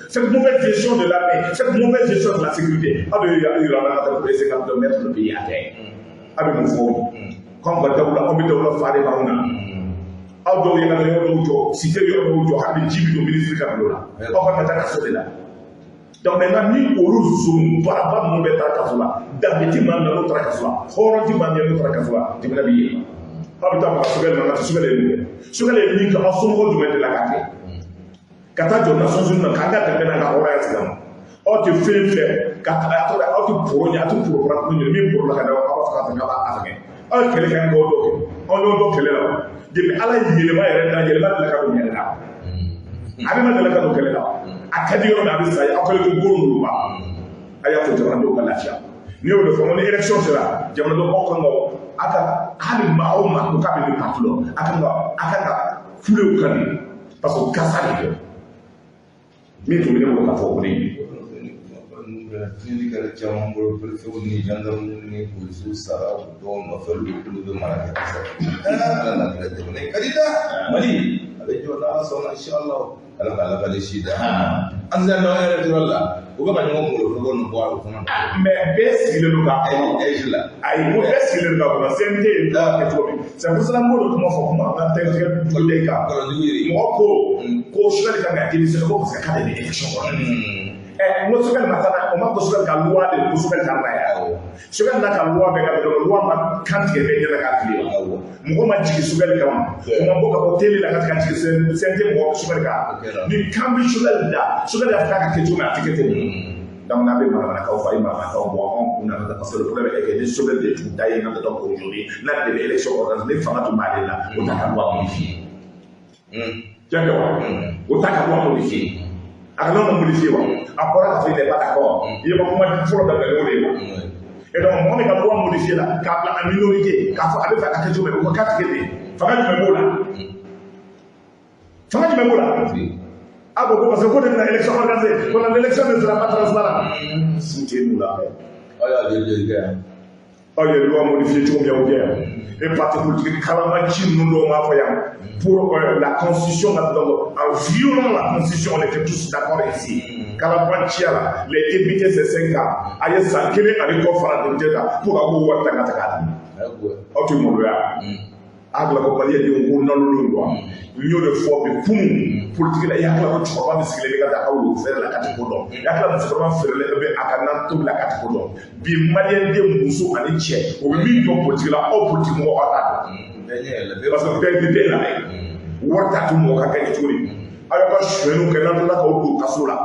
Cette mauvaise gestion de l'armée, cette mauvaise gestion de la sécurité, aw de yira an na ka taa essayer de mettre le pays à terre. A bɛ mun fɔ aw ye? K'anw ka dawula, anw bɛ dawula fa de b'anw na. Aw dɔw ye ka taa yɔrɔ dɔw jɔ, cité yɔrɔ dɔw jɔ, hali ni ji bɛ don ministre ka bureau la. Aw ka taa kaso de la. Donc maintenant, ni olu zon baaraba ninnu bɛɛ taara kaso la, danbe ti maa min na n'o taara kaso la, hɔrɔn ti maa min na n'o taara kaso la, jamana bɛ yɛlɛma. Aw bɛ taa baga Sogɛli ma, nka Sogɛli ye mun kɛ? Sogɛli ye min kɛ, aw somɔgɔw jumɛn de la k'a kɛ? Ka taa jɔ Nations Unies na k'an ka dɛmɛ n'an ka hɔrɔnya sigi a ma. Aw tɛ fɛn fɛ ka a tɔgɔ, aw tɛ poro ɲɛ, aw tɛ poro fara ɲɛ min poro la ka da aw b'a fɔ k'a fɛ k'a b'a fɛngɛ. Aw ye kɛlɛ kɛ, an k'aw dɔ kɛ, aw y'aw dɔ kɛlɛ la. Depuis Ala ye yɛlɛma yɛrɛ da, yɛlɛma delila ka don kɛlɛ la. A bɛ ma delila ka don kɛlɛ la. A ka di yɔrɔ min, a bɛ sa ye, aw kɛlen ko goro ba. A y'a to jamanadenw ka lafiya. N'i y'o de fɔ, n ko ni élection sera, jamanadenw aw kan ka aw ka hali maa o maa ko k'a bɛ nin parti la, a kan ka kule o kan de, parce que kasa de kɛ. Min tun bɛ ne bolo k'a fɔ, o de ye. Tiɲɛni kɛra caman bolo, préfetw ni gendarmew ni polisiw sara u dɔw nɔfɛ, olu bɛ mara kɛ kosɛbɛ. Ala n'a kɛra jamana in ka di dɛ. Mali a bɛ jɔ n'Ala sɔnna, inshallah. Ala ka Ala ka si da an sera dɔn électoral la, u bɛ ka ɲɔgɔn kunkolo foroko ninnu bɔ o fana. Mais bɛɛ sigilen don k'a kɔnɔ. Ɛji la. Ayi, ko bɛɛ sigilen don k'a kɔnɔ. CNT ye loi kɛ cogo min, c'est pour cela n b'o de kuma fɔ kuma an tɛ tigɛ duguden kan. Kɔlɔnjugu yiri. Mɔgɔ ko Sogɛli kan ka démissionner ko parce que k'ale bɛ élection kɔnɔ. Ɛ, n ko Sogɛli ma taa n'a, o ma ko Sogɛli ka loi de ko Sogɛli ka na yan. Sogɛli n'a ka loi bɛɛ ka dɔn, loi ma kan tigɛ bɛɛ ɲɛna k'a fili wa? Mɔgɔ ma jigin Sogɛli kama, o ma bɔ ka bɔ télé la ka se ka jigin CNT mɔgɔ Sogɛli kan. Ni kan bɛ Sogɛli da, Sogɛli y'a fɔ k'a ka kɛ cogo min, a tɛ kɛ ten. Donc n'a bɛ manamanakanw fɔ, a ye manamanakanw bɔ anw kun na, parce que le problème est que ni Sogɛli de tun da ye ka donc aujourd'hui n'ale de bɛ élection organiser, ni fanga tun b'ale la, o t'a ka loi modifier. Tiɲɛ tɛ wa? O t'a ka loi modifier. A ka loi ma modifier wa? A bɔra k'a fɔ il n'est pas d'accord. I ye ma kuma fɔlɔ daminɛ o de ye wa? Et donc mɔgɔ min ka loi modifier la k'a bila en minorité, k'a fɔ a bɛ fɛ a ka kɛ cogo min, o ka tigɛ ten, fanga jumɛn b'o la? Fanga jumɛn b'o la? A ko parce que ko de bɛna élection organiser, ko l'élection ne sera pas transparente. Foutez-nous la paix. Aw y'a joli joli kɛ yan. Aw ye loi modifier cogo min, y'aw kɛ yan. Et parti politique kalabanci ninnu dɔw b'a fɔ yan pour la constitution ka, donc en violant la constitution, on était tous d'accord ici. Kalabanciya la, les députés, c'est 5 ans, a ye san kelen ani kɔ fara député kan pour ka k'o wari ta ka ta k'a di. Aw tɛ maloya? A bila ko maliyɛndenw ko nalonnen don wa? N y'o de fɔ bi kunun politique la. I hakili la ko cɛkɔrɔba min sigilen bɛ ka taa a ka woro feere la k'a tɛ ko dɔn, i hakili la musokɔrɔba feerelen bɛ a ka nan tobi la k'a tɛ ko dɔn. Bi maliyɛnden muso ani cɛ, o bɛ min dɔn politique la, aw politique mɔgɔw, aw t'a dɔn, parce que bɛɛ bɛ bɛɛ lamɛn. Wari t'a to mɔgɔ ka gagner cogo di? Aw y'aw ka sonyɛniw kɛ, n'aw tilala k'aw don kaso la,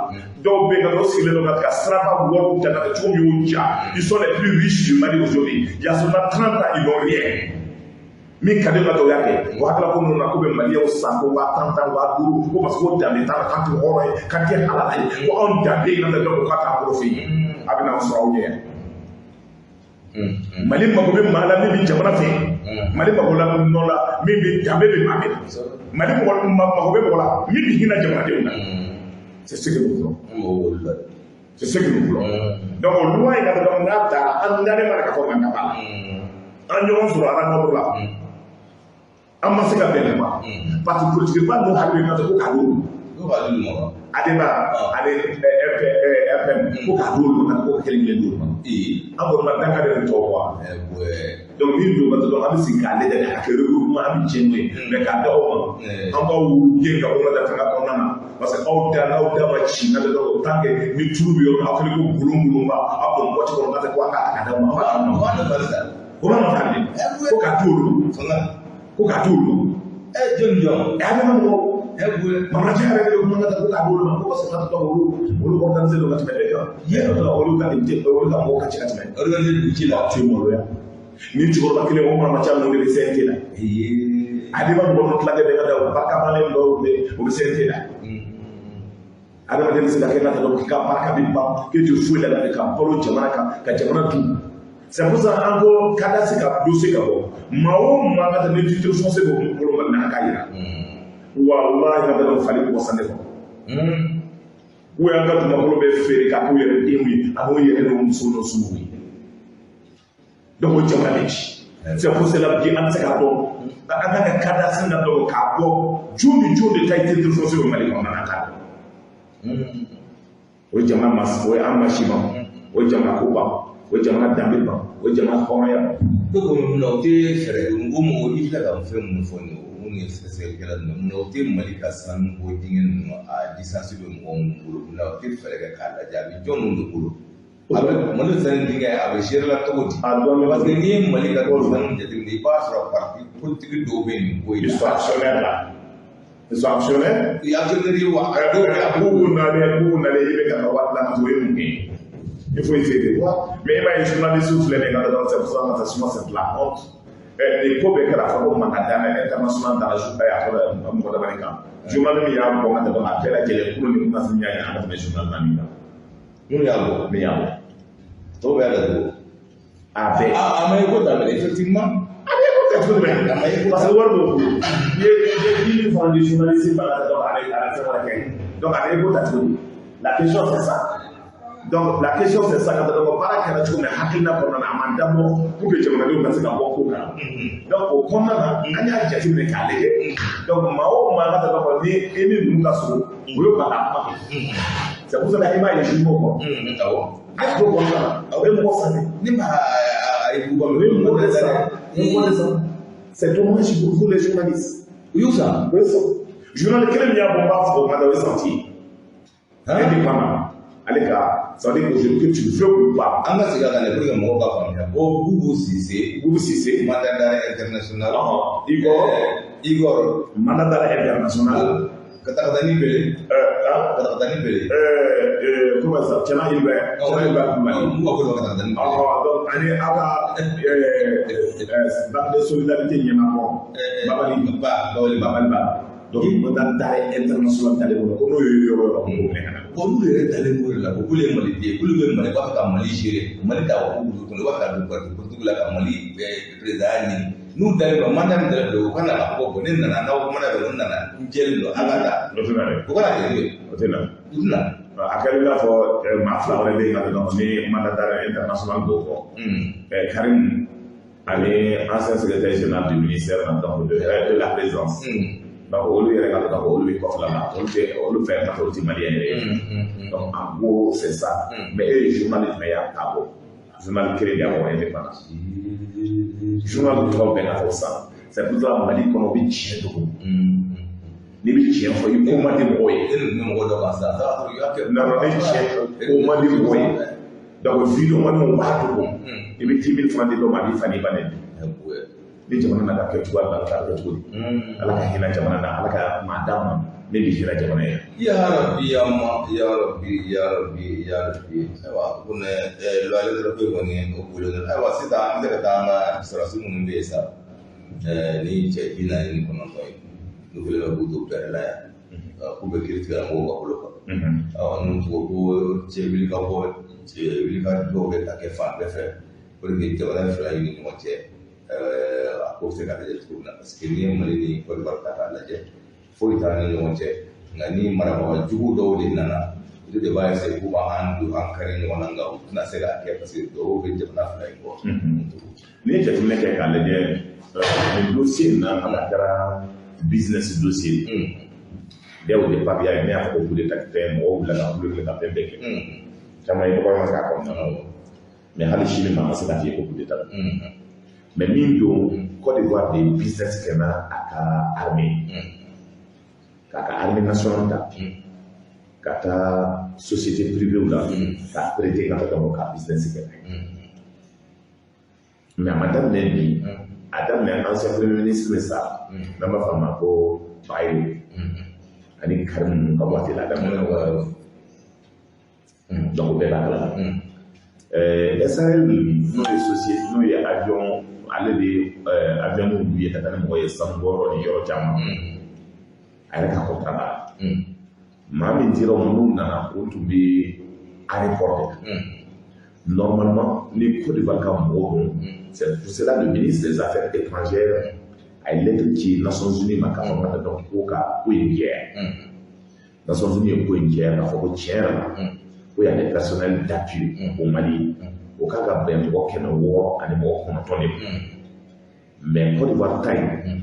dɔw bɛ yen ka dɔw sigilen don ka siraba wariw ta ka cogo min y'o ja. Ils sont les plus riches du Mali aujourd'hui. Il y a seulement 30 ans, ils n'ont rien. Min ka di ka dɔw y'a kɛ, o hakilila ko ninnu na ko bɛ maliyɛnw san ko 10 000 tan 5000, ko parce que ko danbe t'a la, k'an tɛ hɔrɔn ye, k'an tɛ halala ye, ko anw danbe ka taa dɔn k'a t'an bolo fɛ yen. A bɛ n'aw sɔrɔ aw ɲɛ yan. Mali mago bɛ maa la min bɛ jamana fɛ. Mali mago la nɔ la min bɛ danbe bɛ maa bɛɛ la. Mali mɔgɔ mago bɛ mɔgɔ la min bɛ hinɛ jamanadenw na. C'est ce que nous voulons. C'est ce que nous voulons. Donc o loi in ka dɔn n'a taara, an dalen b'a la k'a fɔ mankan b'a la. An ɲɔgɔn sɔrɔ rencontre la, an ma se ka bɛn ma. Parti politique ba ninnu hakili bɛ ko k'a d'olu ma. Adema ale FM ko k'a d'olu ma, ko kelen kelen d'olu ma. An kɔni ma danga de bɛ tɔw bɔ. Donc min don ka dɔrɔn, an bɛ sigi k'a lajɛ k'a kɛ regroupement, an bɛ jɛ n'o ye, mais k'a d'aw ma, an b'aw gɛn ka bɔ ka taa fanga kɔnɔna na, parce que aw da n'aw da ma ci na dɔrɔn, tant que ni tulu bɛ yɔrɔ min, aw fana ko bulon bulonba aw don bɔti kɔnɔ, n'a tɛ ko an k'a ta k'a d'aw ma, an b'a d'aw ma. O b'a nɔfɛ de ko k'a d'olu ma, ko k'a d'olu ma. Jɔn jɔn? A bɛ mɔgɔ Mamacɛ yɛrɛ de bɛ kuma ka ko k'a d'olu ma, ko parce que n'a tɔ olu organisé don ka tɛmɛ bɛɛ kan. Olu ka olu ka mɔgɔw ka ci ka tɛmɛ. Organisé dugu ci la. A tɛ maloya. Ni cɛkɔrɔba kelen o mamacɛ ninnu de bɛ CNT la. Adama mɔgɔ ninnu tilancɛ bɛɛ ka da o barikabalen dɔw bɛ, o bɛ CNT la. Adamaden bɛ se ka kɛ n'a tɔ k'i ka barika bɛ ban, k'e tɛ foyi la ka balo jamana kan, ka jamana dun. C'est pour ça an ko cadastre ka dossier ka bɔ. Maa o maa ka taa ni titre foncier b'o bolo Mali la, an k'a yira. Walahi, ka taa fali bɔ san de kɔnɔ. U y'an ka dugumakolo bɛɛ feere k'a k'u yɛrɛ denw ye, a b'u yɛrɛ n'u musow n'u somɔgɔw ye. Donc o jamana bɛ ci. C'est pour cela bi an tɛ se k'a dɔn. An kan ka cadastre na dɔn k'a bɔ jɔn ni jɔn de ta ye titre foncier ye Mali kɔnɔ, an k'a dɔn. O ye jamana ma, o ye an ma si ban, o ye jamana ko ban, o ye jamana danbe ban, o ye jamana hɔrɔnya ban. Ko mun na o tɛ fɛɛrɛ kɛ? O mɔgɔ i filɛ ka fɛn minnu fɔ nin ye, o minnu ye sɛgɛsɛgɛlikɛla ninnu, mun na o tɛ Mali ka sanu bɔ dingɛ ninnu a licence bɛ mɔgɔ minnu bolo, mun na o tɛ fɛɛrɛ kɛ k'a lajɛ a bɛ jɔn ninnu de bolo? A bɛ Mali sanu dingɛ a bɛ gérer la cogo di? A dɔɔnin. Parce que n'i ye Mali ka sanu jateminɛ, i b'a sɔrɔ parti politique dɔw bɛ nin ko in Ils na. sont actionnaires là. Ils sont actionnaires. U ye actionnaire ye wa? A dɔw bɛ a K'u nalen i bɛ ka waati la o ye mun kɛ? Il faut essayer de voir. Mais i b'a ye journaliste filɛ nin ye ka dɔrɔn, c'est pour ça que souvent c'est de la honte. Nin ko bɛɛ kɛra fɔ ko mankan dan international dans la journée a fɔra mɔgɔ dabali kan. Journal min y'a bɔ ka tɛmɛ a bɛɛ lajɛlen kulu ni kunnafoni y'a ɲɛ ka tɛmɛ journal naani kan. Minnu y'a bɔ? Min y'a bɔ. Tɔw bɛ y'a datugu. A bɛɛ. A ma ye ko daminɛ effectivement. A bɛ ko kɛ cogo jumɛn? A ma ye ko. Parce que wari b'o bolo. I ye 10 000 francs di journaliste ma ka donc ale fɛn wɛrɛ kɛ. Donc a bɛ ko ta cogo di? La question, c'est ça. Donc la question, c'est ça. Ka donc baara kɛra cogo min na, hakilina kɔnɔna na, a ma dabɔ pour que jamanadenw ka se ka bɔ ko kalama. Donc o kɔnɔna na, an y'a jateminɛ k'a lajɛ. Donc maa o maa ka taa kɔnɔ ni e ni ninnu ka surun, o ye ban ka kuma kɛ. C'est pour cela i m'a ye journaux kɔnɔ. Awɔ. A y'a to kɔnɔna na, o ye mɔgɔ san dɛ. Ne ma a ye buba. O ye mɔgɔ de san. O ye mɔgɔ de san. C'est dommage pour vous les journalistes. U y'u san. O ye san. Journal kelen min y'a bɔ, n b'a fɔ o ma da, o ye santi. Indépendant. Ale ka, ça veut dire aujourd'hui que tu veux ou pas. An ka segin a kan dɛ pour que mɔgɔw ka faamuya ko Boubou Cissé. Boubou Cissé. Mandat d'arrêt international. Igor. Igor. Mandat d'arrêt international. Katakatani Bele. Hein? Katakatani Bele. Comment ça? Tiens, il va. Tiens, il va. Mun b'a fɔ Katakatani Bele? Donc, ani aw ka banque de solidarité ɲɛmaakɔ. Babali. Ba Babali. Babali Ba. Donc, mandat d'arrêt international t'ale bolo ko n'o ye yɔrɔ o yɔrɔ k'o minɛ ka na. Bon, n'u yɛrɛ dalen b'o de la ko k'olu ye Maliden ye, k'olu bɛ Mali, b'a fɛ ka Mali gérer, Mali ta k'u bolo kɔnɔ, u b'a fɛ ka don parti politique la ka Mali président ɲini. N'u dalen b'o mandat min dalen don, u ka na k'a fɔ ko bon, ne nana n'aw kumana bɛ, n nana n jɛlen don, an ka taa. O tɛ na dɛ. O kana kɛ dɛ. O tɛ na. U tɛ na. A kɛra i n'a fɔ maa fila wɛrɛ bɛ yen ka dɔn ni mandat d'arrêt international b'o kɔ. Karim ani ancien secrétaire général du ministère donc de la présidence. Donc olu yɛrɛ ka dɔn olu bɛ kɔfɛ la, olu tɛ olu fɛ ka fɔ olu tɛ maliyɛn yɛrɛ ye. Donc en gros, c'est ça. Mais e ye journal jumɛn y'a ta bɔ? Journal kelen de y'a bɔ indépendant. Journal tɔgɔ bɛɛ ka fɔ sisan. C'est pour ça Mali kɔnɔ, u bɛ tiɲɛ dogo. N'i bɛ tiɲɛ fɔ, i ko man di mɔgɔw ye. E de tun bɛ mɔgɔ dɔ kan sisan, a sɔrɔ i y'a kɛ. Non, non, ne tiɲɛ ko man di mɔgɔ ye. Donc vidéoman b'a dogo. I bɛ 10 000 francs di dɔ ma, a b'i fa n'i ba nɛni. Ni jamana n'a ka kɛ cogoya la, a bɛ kɛ cogo di? Ala ka hinɛ jamana na, Ala ka maa d'an ma min bɛ hinɛ jamana ye. Ya Rabbi, ya ma, ya Rabbi, ya Rabbi, ya Rabbi. Ayiwa, ko ne loi électorale kɔni o bolo. Ayiwa, sisan an bɛ se ka taa an ka sɔrɔdasi minnu bɛ yen sa, ni cɛ 49 ye, n'u kɛlen bɛ k'u to bɛrɛ la yan, k'u bɛ kiiri tigɛla mɔgɔw ka bolo kan. Ayiwa, n'u ko ko cɛ wuli ka bɔ, cɛ wuli ka dɔw bɛ ka kɛ fan bɛɛ fɛ pour que jamana fila in ni ɲɔgɔn cɛ, a ko bɛ se ka lajɛ cogo min na, parce que n'i ye Mali ni Côte d'Ivoire ta k'a lajɛ, foyi t'an ni ɲɔgɔn cɛ, nka ni marabaga jugu dɔw de nana, olu de b'a essayer k'u b'an don an kari ɲɔgɔn na, nka u tɛna se k'a kɛ parce que dɔw bɛ jamana fila in kɔ. N'i ye jateminɛ kɛ k'a lajɛ, nin dossier in na, a kɛra business dossier. Dès au départ, il y a ne y'a fɔ ko coup d'état tɛ, mɔgɔw wulila ka kulo kɛ ka fɛn bɛɛ kɛ. Caman ye dɔgɔya k'a kɔnɔna na, mais hali sini maa ma se k'a f'i ye ko coup d'état. Mais min don, Côte d'Ivoire de ye business kɛ n'a a ka armée, k'a ka armée nationale ta ka taa société privée la k'a prêter ka taa ka business kɛ n'a ye. Mais a ma daminɛ bi, a daminɛ ancien premier ministre sa, n'an b'a fɔ a ma ko Bayo ani Karim ninnu ka waati la, a daminɛ. Donc o bɛɛ b'a kalama. SAR n'o ye société, n'o ye avion, ale de avion n'u ye ka taa ni mɔgɔ ye sanubɔyɔrɔ ni yɔrɔ caman, a yɛrɛ ka contrat b'a la. Maa min dira o ma, n'u nana, o tun bɛ aéroport de la. Normalement, ni Côte d'Ivoire ka mɔgɔw don, c'est pour cela le ministre des Affaires étrangères a ye lettre ci Nations Unies ma k'a fɔ ka donc ko ka ko in jɛya. Nations Unies ye ko in jɛya k'a fɔ ko tiɲɛ yɛrɛ la, ko y a des personnels d'appui au Mali, o kan ka bɛn mɔgɔ 609 de ma. Mais Côte d'Ivoire ta in,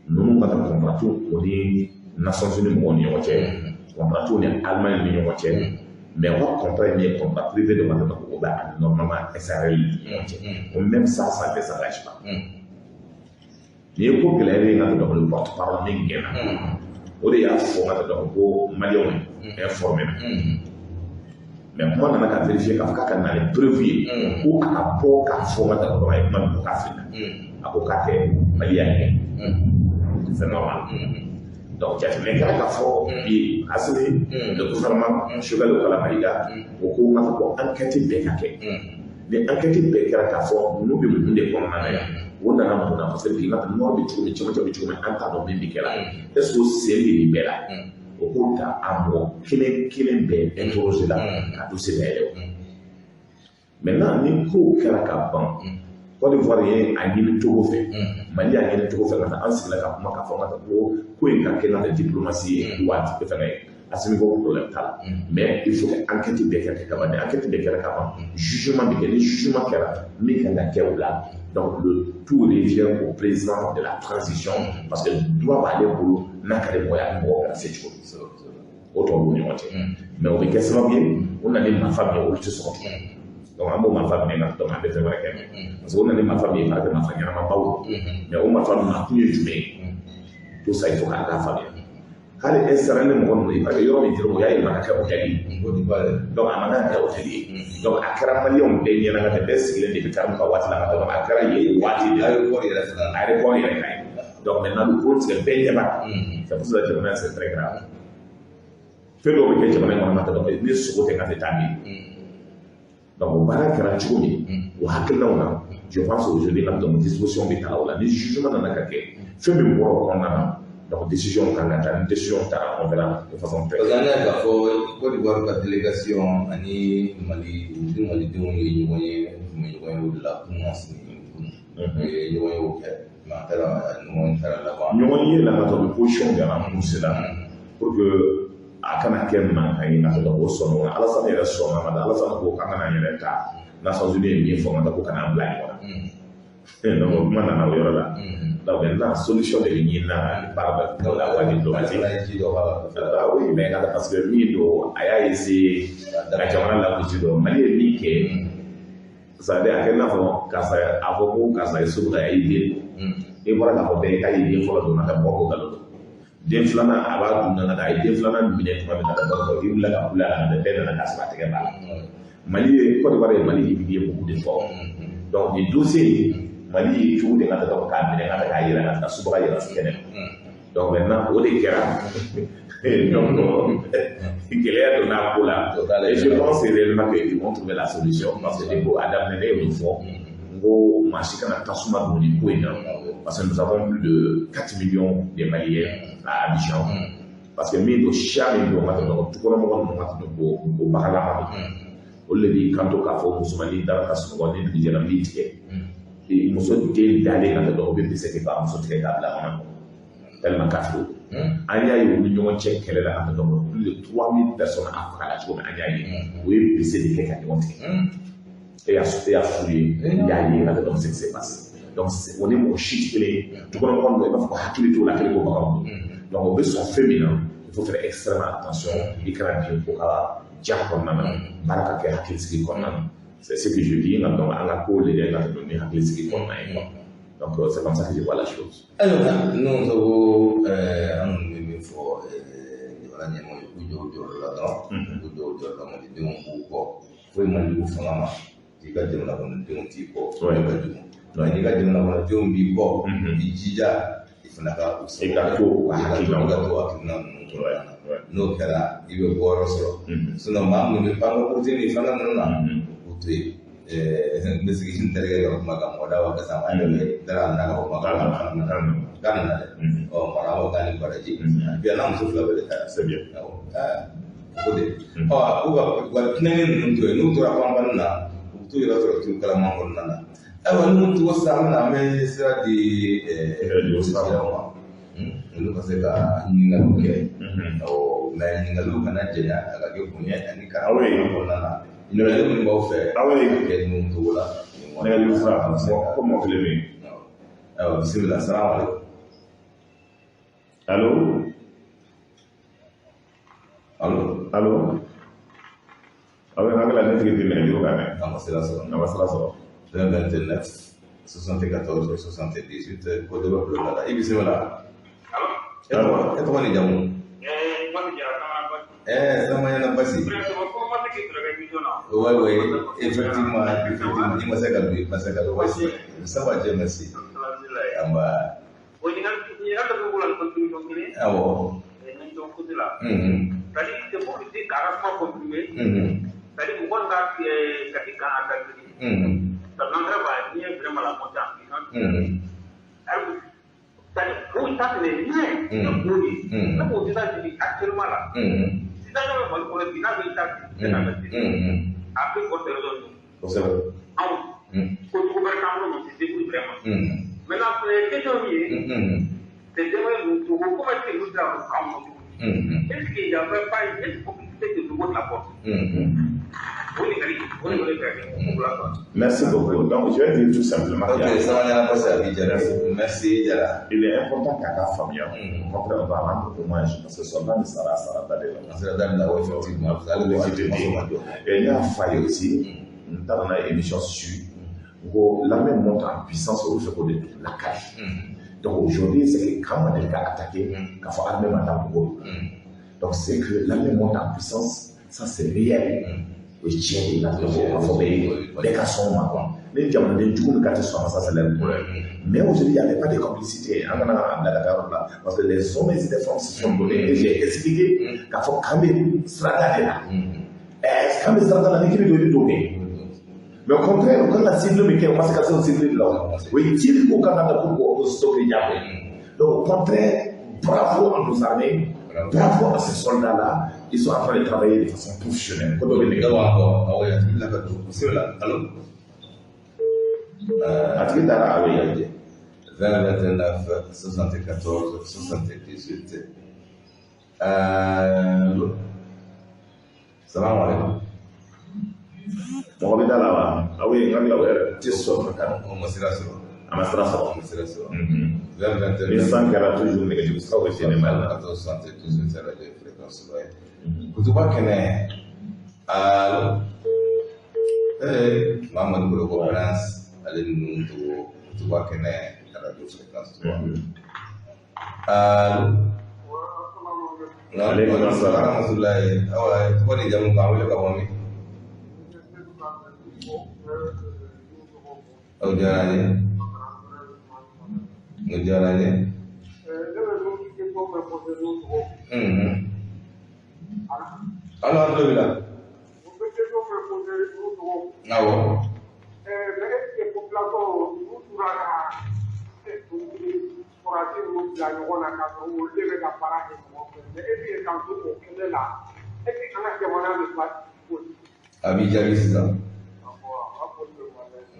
ninnu ka taa contrat o ni Nations Unies mɔgɔw ni ɲɔgɔn cɛ, contrat ni Allemagne ni ɲɔgɔn cɛ, mais o ka contrat ye min ye, contrat privé de ma, o bɛ ani normalement SAR ni ɲɔgɔn cɛ. O même ça, ça ne les engage pas. Nin ye ko gɛlɛya ye ka donc le porte parole min gɛnna, o de y'a fɔ ka donc ko maliyɛnw ye informé na. Mais kuma nana ka vérifier k'a fɔ k'a ka na ni preuve ye, ko a ka bɔ k'a fɔ ka dɔrɔn, a ye kuma min fɔ k'a filila, a ko k'a tɛ Mali y'a kɛ, c'est normal. Donc jateminɛ kɛra k'a fɔ bi Assimi, le gouvernement Choguel Kokalla Maïga, o ko k'a fɔ ko enquête bɛɛ ka kɛ. Ni enquête bɛɛ kɛra k'a fɔ ninnu bɛ mun de kɔnɔna na yan, o nana mun na, parce que bi nka nord bɛ cogo min, cɛmancɛ bɛ cogo min, an t'a dɔn min bɛ kɛ la, est ce que o sen bɛ nin bɛɛ la? O k'o ta, a mɔgɔ kelen kelen bɛɛ interroger la ka dossier dayɛlɛ. O maintenant, ni kow kɛra ka ban, Côte d'Ivoire ye a ɲini cogo fɛ, Mali y'a ɲini cogo fɛ, ka taa an sigila ka kuma k'a fɔ ka taa ko ko in ka kɛ n'a tɛ diplomatie ye waati fɛngɛ ye. Assimi ko problème t'a la, mais il faut que enquête bɛɛ ka kɛ ka ban. Ni enquête bɛɛ kɛra ka ban, jugement bɛ kɛ. Ni jugement kɛra, min kan ka kɛ o la, donc le tout revient au président de la transition, parce que droit b'ale bolo n'a ka di mɔgɔ ye, a bɛ mɔgɔ placé cogo min, o tɔ b'u ni ɲɔgɔn cɛ. Mais o bɛ kɛ sababu ye, o nana ni marifa min ye, olu tɛ sɔrɔ. Donc an b'o marifa minɛ ka donc an bɛ fɛn wɛrɛ kɛ, parce que o nana ni marifa min ye, k'a kɛ marifa ɲɛnamabaw ye, mais o marifa ninnu a kun ye jumɛn ye? Tout ça, il faut k'a k'a faamuya. Hali SRL mɔgɔ ninnu, parce que yɔrɔ min dira o y'a yɛlɛma ka kɛ hôtel ye, donc a man kan ka kɛ hôtel ye. Donc a kɛra maliyɛnw bɛɛ ɲɛna ka tɛmɛ bɛɛ sigilen de bɛ taa ka waati la ka tɛmɛ, a kɛra yen waati de la. Aéroport yɛrɛ fana. Aéroport yɛrɛ ka ɲi. Donc maintenant, le problème, c'est bɛɛ ɲɛ b'a la. C'est pour ça que jamana, c'est très grave. Fɛn dɔw bɛ kɛ jamana in kɔnɔ ka tɛmɛ, ni sogo tɛ ka tɛ taa min. Donc o baara kɛra cogo min, o hakilinaw na, je pense aujourd'hui ka donc disposition bɛ ta o la. Ni jugement nana ka kɛ, fɛn min bɔra o kɔnɔna na, donc décision kan ka ta. Ni décision taara, on verra de façon très Parce que an y'a k'a fɔ Côte d'Ivoire ka délégation ani Mali ni malidenw ye ɲɔgɔn ye, u tun bɛ ɲɔgɔn ye o de la kunun sini kunun. U ye ɲɔgɔn ye o kɛ, mais an taara ɲɔgɔn taara laban. Ɲɔgɔn ye la ka tɔ bɛ position jara mun la pour que a kana kɛ mankan ye ka tɔ o sɔnna o la. Alassane yɛrɛ sɔnna ma, Alassane ko k'an kana yɛrɛ ta Nations Unies ye min fɔ ka taa ko kana an bila ɲɔgɔn na. Donc o kuma nana o yɔrɔ la. Donc maintenant, solution de bɛ ɲini na par la voie diplomatique. Ala ye ji dɔ k'a la kosɛbɛ. Ah oui, mais parce que min don, a y'a essayé ka jamana lagosi dɔn. Mali ye min kɛ, c'est à dire a kɛ i n'a fɔ karisa a fɔ ko karisa ye sogo a y'i den. E bɔra k'a fɔ bɛɛ k'a ye den fɔlɔ donna ka mɔgɔ ko nkalon don. Den filanan a b'a dun na a ye den filanan minɛ tuma min na ka dɔn i wulila ka kule a la, bɛɛ nana k'a sɔrɔ a tɛgɛ b'a la. Mali ye, Côte d'Ivoire ye Mali humilié beaucoup de fois. Donc nin dossier in, Mali ye cogo de ka taa k'a minɛ ka taa k'a yɛlɛ ka taa subaga yɛlɛ kɛnɛ ma. Donc maintenant o de kɛra, donc gɛlɛya donna a ko la. Et je pense réellement qu'ils vont trouver la solution, parce que ko a daminɛ ne ye mun fɔ, n ko maa si kana tasuma don nin ko in na, parce que nous avons plus de 4 millions de Maliens à Abidjan. Parce que min don, siya min don ka tɛmɛ tukɔnɔmɔgɔ ninnu ka tɛmɛ ko o bagalama don, olu de b'i kanto k'a fɔ musomanin dara ka sunɔgɔ, ni dugu jɛra n b'i tigɛ. Muso den dalen ka tɛmɛ, o bɛ bise kɛ k'a muso tigɛ k'a bila kɔnɔ tellement kafiri. An y'a ye u ni ɲɔgɔn cɛ kɛlɛ la ka tɛmɛ, plus de 3000 personnes a fagala cogo min, an y'a ye u ye bise de kɛ ka ɲɔgɔn tigɛ. E y'a f'u ye, i y'a ye ka tɛmɛ ce qui s'est passé. Donc o ni mɔgɔ si tɛ kelen ye. Tukɔnɔmɔgɔ ninnu, i b'a fɔ ko hakili t'o la kelen ko baganw don. Donc o bɛ sɔn fɛn min na, il faut faire extrêmement attention. I kana bin o ka ja kɔnɔna na, baara ka kɛ hakilisigi kɔnɔna na. C'est ce que je dis. Nka donc an ka ko lajɛ ka tɛmɛ ni hakilisigi kɔnɔna ye quoi. Donc c'est comme ça que je vois la chose. Ayiwa, n'o ko an kɔni bɛ min fɔ jamana ɲɛmɔgɔ ye, k'u jɔ u jɔyɔrɔ la dɔrɔn, k'u jɔ u jɔyɔrɔ la. Malidenw b'u kɔ, foyi man jugu fanga ma k'i ka jamana kɔnɔdenw t'i kɔ, o ka jugu. Nka n'i ka jamana kɔnɔdenw b'i kɔ, i jija i fana ka u I ka to u ka hakilinaw i ka to hakilina ninnu kɔnɔna na. N'o kɛra, i bɛ bɔyɔrɔ sɔrɔ. Sinon maa minnu bɛ panko puruti ni fɛngɛ ninnu na, k'u to yen. N bɛ sigi n terikɛ ka kuma kan, mɔgɔ da wa kasa ma yɛrɛ dara n'a ka kuma kan fana k'a nana dɛ. Ɔ mara ko k'a ni baraji bi, a n'a muso fila bɛɛ de taara. C'est bien. Awɔ, o de ɔ k'u ka u ka tulonkɛ ninnu to yen. N'u tora panpanni na, u bɛ t'u yɛrɛ sɔrɔ tulu kalaman kɔnɔna na. Ayiwa, n'u togo sisan, an bɛna an bɛ sira di Nɛgɛjuru sira ma, olu ka se ka ɲininkaliw kɛ. Awɔ, mais ɲininkaliw kana janya, a ka kɛ bonya ani karama kɔnɔna na. Ɲininkali minnu b'aw fɛ, kɛ ninnu togo la. Nɛgɛjuru sira ko mɔgɔ kelen bɛ yen. Ayiwa, bisimila, salamu aleykum. Allo? Allo? Allo? Aw bɛ hakili la, ne tigi tɛ nɛgɛjuru kan dɛ. A ma sira sɔrɔ. A ma sira sɔrɔ. 20 29 74 78, ko dɔ bɛ bulon la. I bisimila. E tɔgɔ ni jamu? Samayana Basi. Oui, oui, effectivement, effectivement. I ma se ka don, i ma se ka don. Oui, ça va, Dieu merci. An ba. Awɔ. C'est-à-dire, c'est pour dire k'a ka kuma continuer. C'est-à-dire, mɔgɔ ka kati kan a calculer. Ça l'entraîne va bien vraiment la montée en puissance. C'est-à-dire, pour ça, ce n'est rien. Donc, aux États-Unis, actuellement là, si ça bɛ Mali kɔnɔ bi, n'a bɛ États-Unis, c'est ka lase. A bɛ fɔ raison ninnu. Kosɛbɛ. Anw, ko cogo wɛrɛ t'an bolo, mais on se débrouille vraiment. Maintenant, question min ye, c'est dɛmɛ ninnu cogo, comment est-ce que nous sera k'anw ma cogo di? Est-ce qu'il n'y avait pas une complicité de nouveau de la porte? O ɲininkali, o ɲininkali bɛ kɛ o la quoi. Merci beaucoup. Donc, je vais dire tout simplement Ok, qu'il y a- Samayana Basi a b'i jaabi. Merci Jara. Il est important k'a ka faamuya. Au contraire, on va rendre hommage parce que soldat ni sara sara da de la. An sera da la, effectivement. Ale ko ale ma sɔn ka jɔ. Et n y'a fɔ a ye aussi, n taara n'a ye émission su, n ko l'armée monte en puissance, olu fɛ k'o de lakari. Donc aujourd'hui, c'est que quand ma deli ka attaquer, k'a fɔ armée ma taa mɔgɔw. Donc c'est que l'armée monte en puissance, ça c'est réel. O ye tiɲɛ de ye, n'a fɔ k'a fɔ bɛɛ bɛɛ ka sɔn o ma quoi. Ni jamanaden jugu min ka tɛ sɔn a ma, ça c'est leur problème. Mais aujourd'hui, il n'y avait pas de complicité. An kana bila ka taa yɔrɔ la. Parce que les hommes et les femmes se sont donnés. Et j'ai expliqué k'a fɔ k'an bɛ sirada de la. K'an bɛ sirada la, ni k'i bɛ don, i bɛ don kɛ. Mais au contraire, u kan ka cible min kɛ, u ma se ka se o cible de la o. O ye tir ko kan ka na pour k'o stopper diyagoya. Donc au contraire, bravo à nos armées, bravo à ces soldats-là. Ils sont en train de travailler de façon professionnelle. Ko dɔ bɛ nɛgɛ. Dɔ b'an kɔ, awɔ, a tigi la ka don. Bisimila, allo. A tigi taara, a bɛ yan. 20 29 74 78. Allo. Salamu alaikum. Mɔgɔ bɛ da la wa? Aw ye n ka bila o yɛrɛ tɛ sɔn ka O ma sira sɔrɔ. A ma sira sɔrɔ. O ma sira sɔrɔ. 20 29 Ni san kɛra toujours, nɛgɛjuru siraw bɛ tiɲɛ ne Mali la. 14 78, radio fréquence ba ye. Kutuba kɛnɛ. Allo. Mamadu Boloko Prince, ale ninnu togo Kutuba kɛnɛ radio. radio fréquence 3. Allo. Aleykum salaam rahmatulahi. Awa, tɔgɔ ni jamu k'an wele ka bɔ min? O diyara n ye. O diyara n ye. Allo, an tulo b'i la. Awɔ. A b'i jaabi sisan.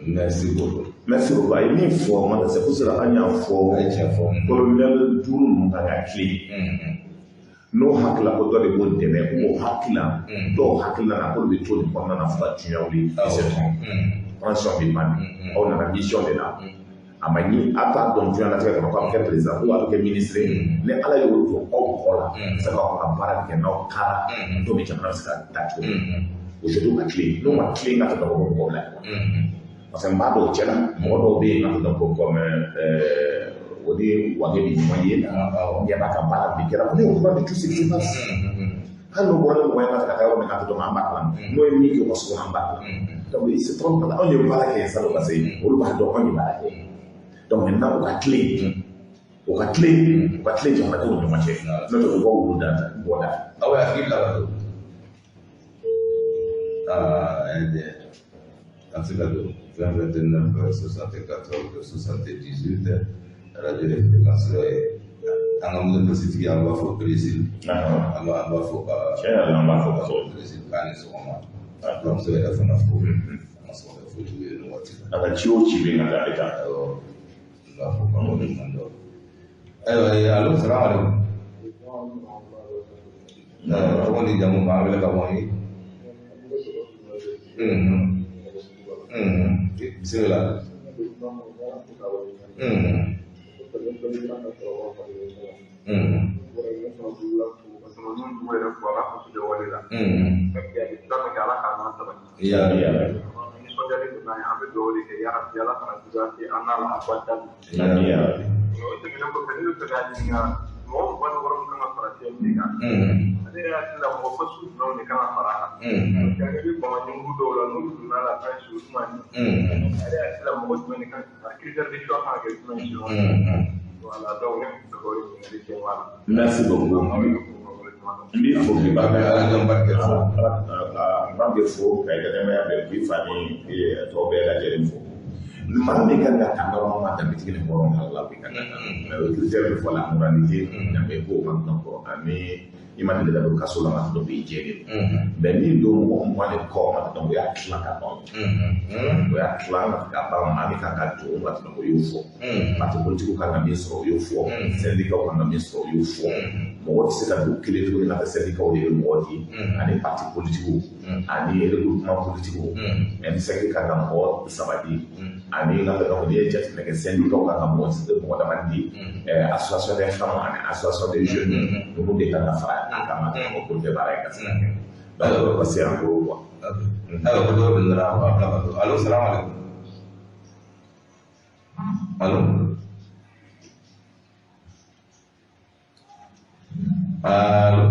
Merci beaucoup. Merci beaucoup. A ye min fɔ, ma c'est pour cela an y'a fɔ. A ye tiɲɛ fɔ. Colonel duuru ninnu kan ka tilen. N'o hakilila ko dɔ de b'o dɛmɛ, o hakilila, dɔw hakilila na k'olu bɛ to nin kɔnɔna na fo ka diɲɛ wuli. C'est bon. Transition bɛ ban. Aw nana mission de la. A ma ɲi a t'a dɔn diɲɛlatigɛ kɔnɔ k'a bɛ kɛ président ou a bɛ kɛ ministre ye. Ni Ala y'o don aw mɔgɔ la, se k'aw ka baara kɛ n'aw taara, don min jamana bɛ se ka taa cogo min. Aujourd'hui, ka tilen, n'o ma tilen ka tɛmɛ o mɔgɔw la. Parce que n b'a dɔn o cɛ la, mɔgɔ dɔw bɛ yen ka tɛmɛ ko comme o ni Wage bɛ ɲɔgɔn ye, ɲɛ b'a ka baara bi kɛra, ne y'o kuma de tout ce qui se passe. Hali n'o bɔra ni mɔgɔ ye ka taa yɔrɔ min na ka dɔn an b'a kalama, n'o ye min kɛ u ka so kɔnɔ an b'a kalama. Donc il se trompe, anw ye baara kɛ salon parce que olu b'a dɔn anw ye baara kɛ. Donc maintenant u ka tilen, u ka tilen, u ka tilen jamanadenw ni ɲɔgɔn cɛ, n'o tɛ u b'aw wolo da bɔ da. Aw y'a tigi bila ka don. Aa, an se ka don 20 29 74 78 radio de fréquence ye. An ka moto pasitigi an b'a fɔ Brésil. An b'a fɔ ka tiɲɛ yɛrɛ la an b'a fɔ ka Brésil k'a ni sɔgɔma. Bamuso yɛrɛ fana fo. An ka sɔgɔma foli bɛ yen waati la. A ka ci o ci bɛ ka taa a bɛ taa. Awɔ, n b'a fɔ k'an waleɲuman dɔn. Ayiwa, allo, salamu aleykum. Tɔgɔ ni jamu k'an wele ka bɔ min? Bismillah. Merci beaucoup. N b'i fo k'i barika Ala ka barika fo. Ala ka fo ka i ka denbaya bɛɛ k'i fa ni tɔw bɛɛ lajɛlen fo. Maa min kan ka ta dɔrɔn ma danbetigi ni hɔrɔn halala bɛ kan ka ta. Mais o critère bɛ fɔ la moralité, danbe ko ma dɔn ani i ma deli ka don kaso la ma dɔn i jɛlen. Mais ni don mɔgɔ 20 ni kɔ ma dɔn o y'a tila ka ban. O y'a tila ka ban maa min kan ka don ma dɔn o y'o fɔ. Parti politique kan ka min sɔrɔ o y'o fɔ. Syndicat kan ka min sɔrɔ o y'o fɔ. Mɔgɔ tɛ se ka don kelen tuguni ka syndicat de bɛ mɔgɔ di ani parti politique ani regroupement politique. MSEC kan ka mɔgɔ 3 di ani ka dɔn n'i ye jateminɛ kɛ syndicat kan ka mɔgɔ dama di association des femmes ani association des jeunes ninnu de kan ka fara a kan ka tɛmɛ pour que baara in ka se ka kɛ. Donc parce que en gros quoi. Ayiwa, ko dɔ bɛ nana a bila ka don. Allo, salamu aleykum. Allo. Allo.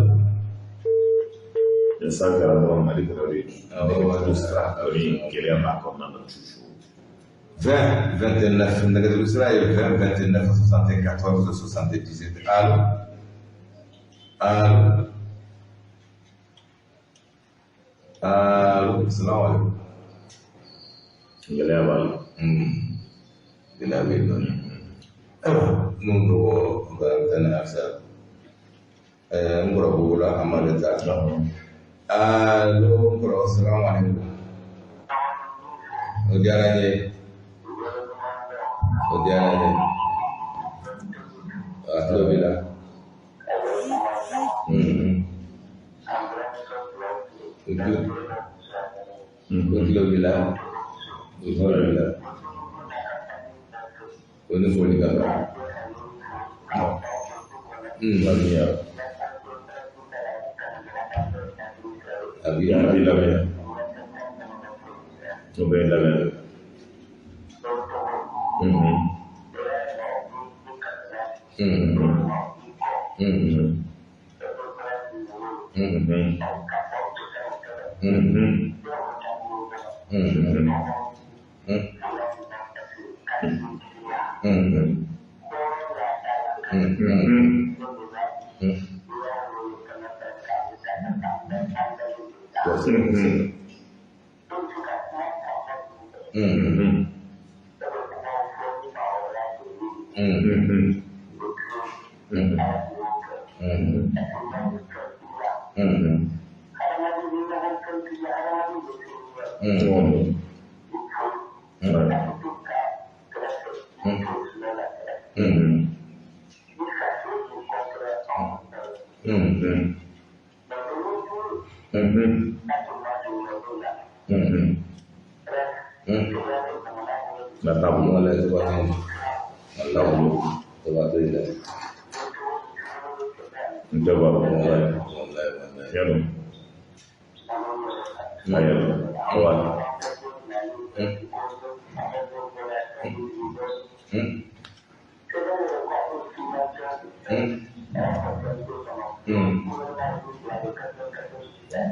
Ni san kɛra dɔrɔn Mali kɔnɔ de nɛgɛjuru sira kɔni gɛlɛya b'a kɔnɔna na toujours. 20 29 nɛgɛjuru sira ye 20 29 74 78. Allo. Allo. Allo, salamu aleykum. Gɛlɛya b'a la. Gɛlɛya bɛ yen dɔɔnin. Ayiwa, n'o tɔgɔ Barakani Asa. N kɔrɔ Bobola an b'ale ta. Allo, n kɔrɔ, salamu aleykum. O diyara n ye. O diyara n ye. A tulo b'i la. O tulo b'i la. O tulo b'i la. O ni foli ka kan. A b'i lamɛn. O bɛ lamɛn.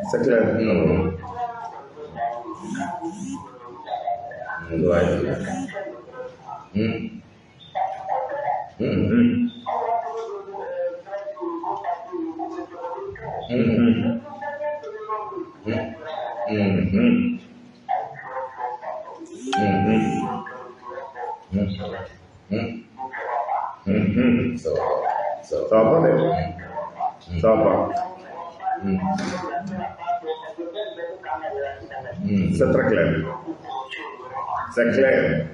C'est clair. Ouais. Ça va. Ça va pas, ça va pas. C'est très clair. C'est clair.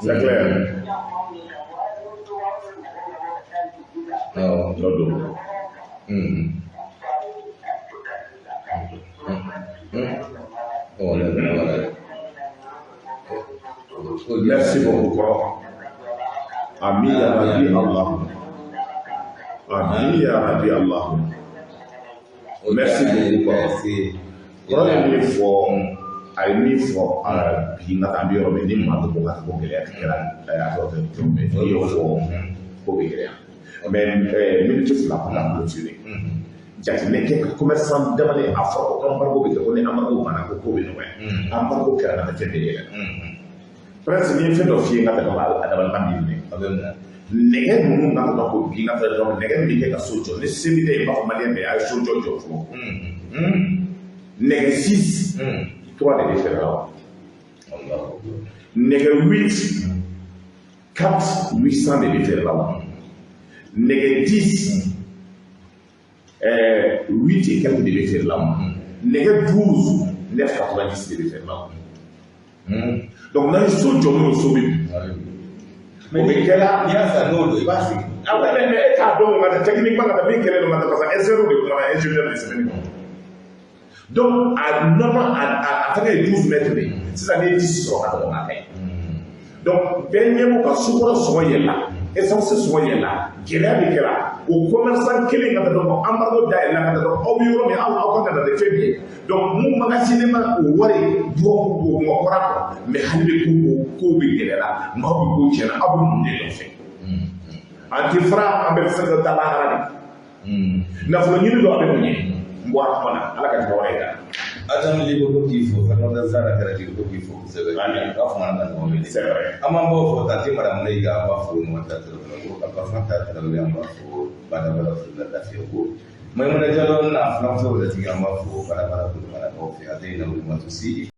C'est clair. Merci beaucoup, Kɔrɔ. Ami ya Rabbi Allah. Ami ya Rabbi Allah. Merci beaucoup, Kɔrɔ. Kɔrɔ ye min fɔ, a ye min fɔ bi n ka taa an bɛ yɔrɔ min ni maa dɔ ko ka ko gɛlɛya ti kɛra a y'a sɔrɔ tɛ mɛ n'i y'o fɔ ko bɛ gɛlɛya. Mais minute 2 kɔnɔ a clôturer. Jateminɛ kɛ commerçant damani a fɔra ko embargo bɛ kɛ ko ni embargo banna ko ko bɛ nɔgɔya. Embargo kɛra ka fɛn bɛɛ yɛlɛ. Prince ni ye fɛn dɔ f'i ye n ka tɛmɛ a dabaliban b'i minɛ. Nɛgɛ ninnu ka tɛmɛ ko bi n ka tɛmɛ nɛgɛ min bɛ kɛ ka so jɔ ni se bɛ ne ye n b'a fɔ maliyɛn bɛɛ a ye so jɔ jɔ fɔlɔ. Nɛgɛ 6 3 de bɛ feere la wa. Nɛgɛ 8 4 800 de bɛ feere la wa. Nɛgɛ 10 8 et quelques de bɛ feere la wa. Nɛgɛ 12 9,90 de bɛ feere la wa. Donc n'an ye so jɔ n'o so bɛ bin. O bɛ kɛla. N'i y'a san n'o don i b'a sigi. Ah ouais, mais e t'a dɔn ka taa techniquement ka taa min kɛlen don ka taa parce que ingénieur de kumana ingénieur de sɛbɛnni kɔnɔ. Donc a normal a fɛngɛ ye 12 mètres de ye. Sisan n'i ye 10 sɔrɔ ka dɔgɔ k'a kɛ. Donc bɛɛ ɲɛ b'o kan sukaro sɔngɔ yɛlɛla, essence sɔngɔ yɛlɛla, gɛlɛya bɛ kɛra. O commerçant kelen ka taa dɔn embargo dayɛlɛla ka taa dɔn aw bɛ yɔrɔ min aw kan ka na ni fɛn min ye. Donc mun magasin ma o wari dɔgɔkun o mɔgɔ kɔrɔ kɔ mais hali bɛ ko bɛ gɛlɛya maaw bɛ ko tiɲɛna aw bɛ mun de nɔfɛ. An tɛ fara an bɛ se ka taa lahara de. Nafolo ɲini dɔ a bɛ mun ɲɛ. N bɔra kuma na ala ka jama wɛrɛ kan. Adam Libo ko k'i fo, Fatumata Zara Karaji ko k'i fo kosɛbɛ. K'a fɔ an ka ɲɔgɔn wele. C'est vrai. An b'an b'o fɔ Tanti Maramu Yiga an b'a fo Mamata Tarawele ko Papa Fanta Tarawele an b'a fo Badabada Fula Lafiya ko. Maimuna Jalo n'a filamuso Latigi an b'a fo Badabada Kulubalakaw fɛ a tɛ ɲinɛ olu ma si.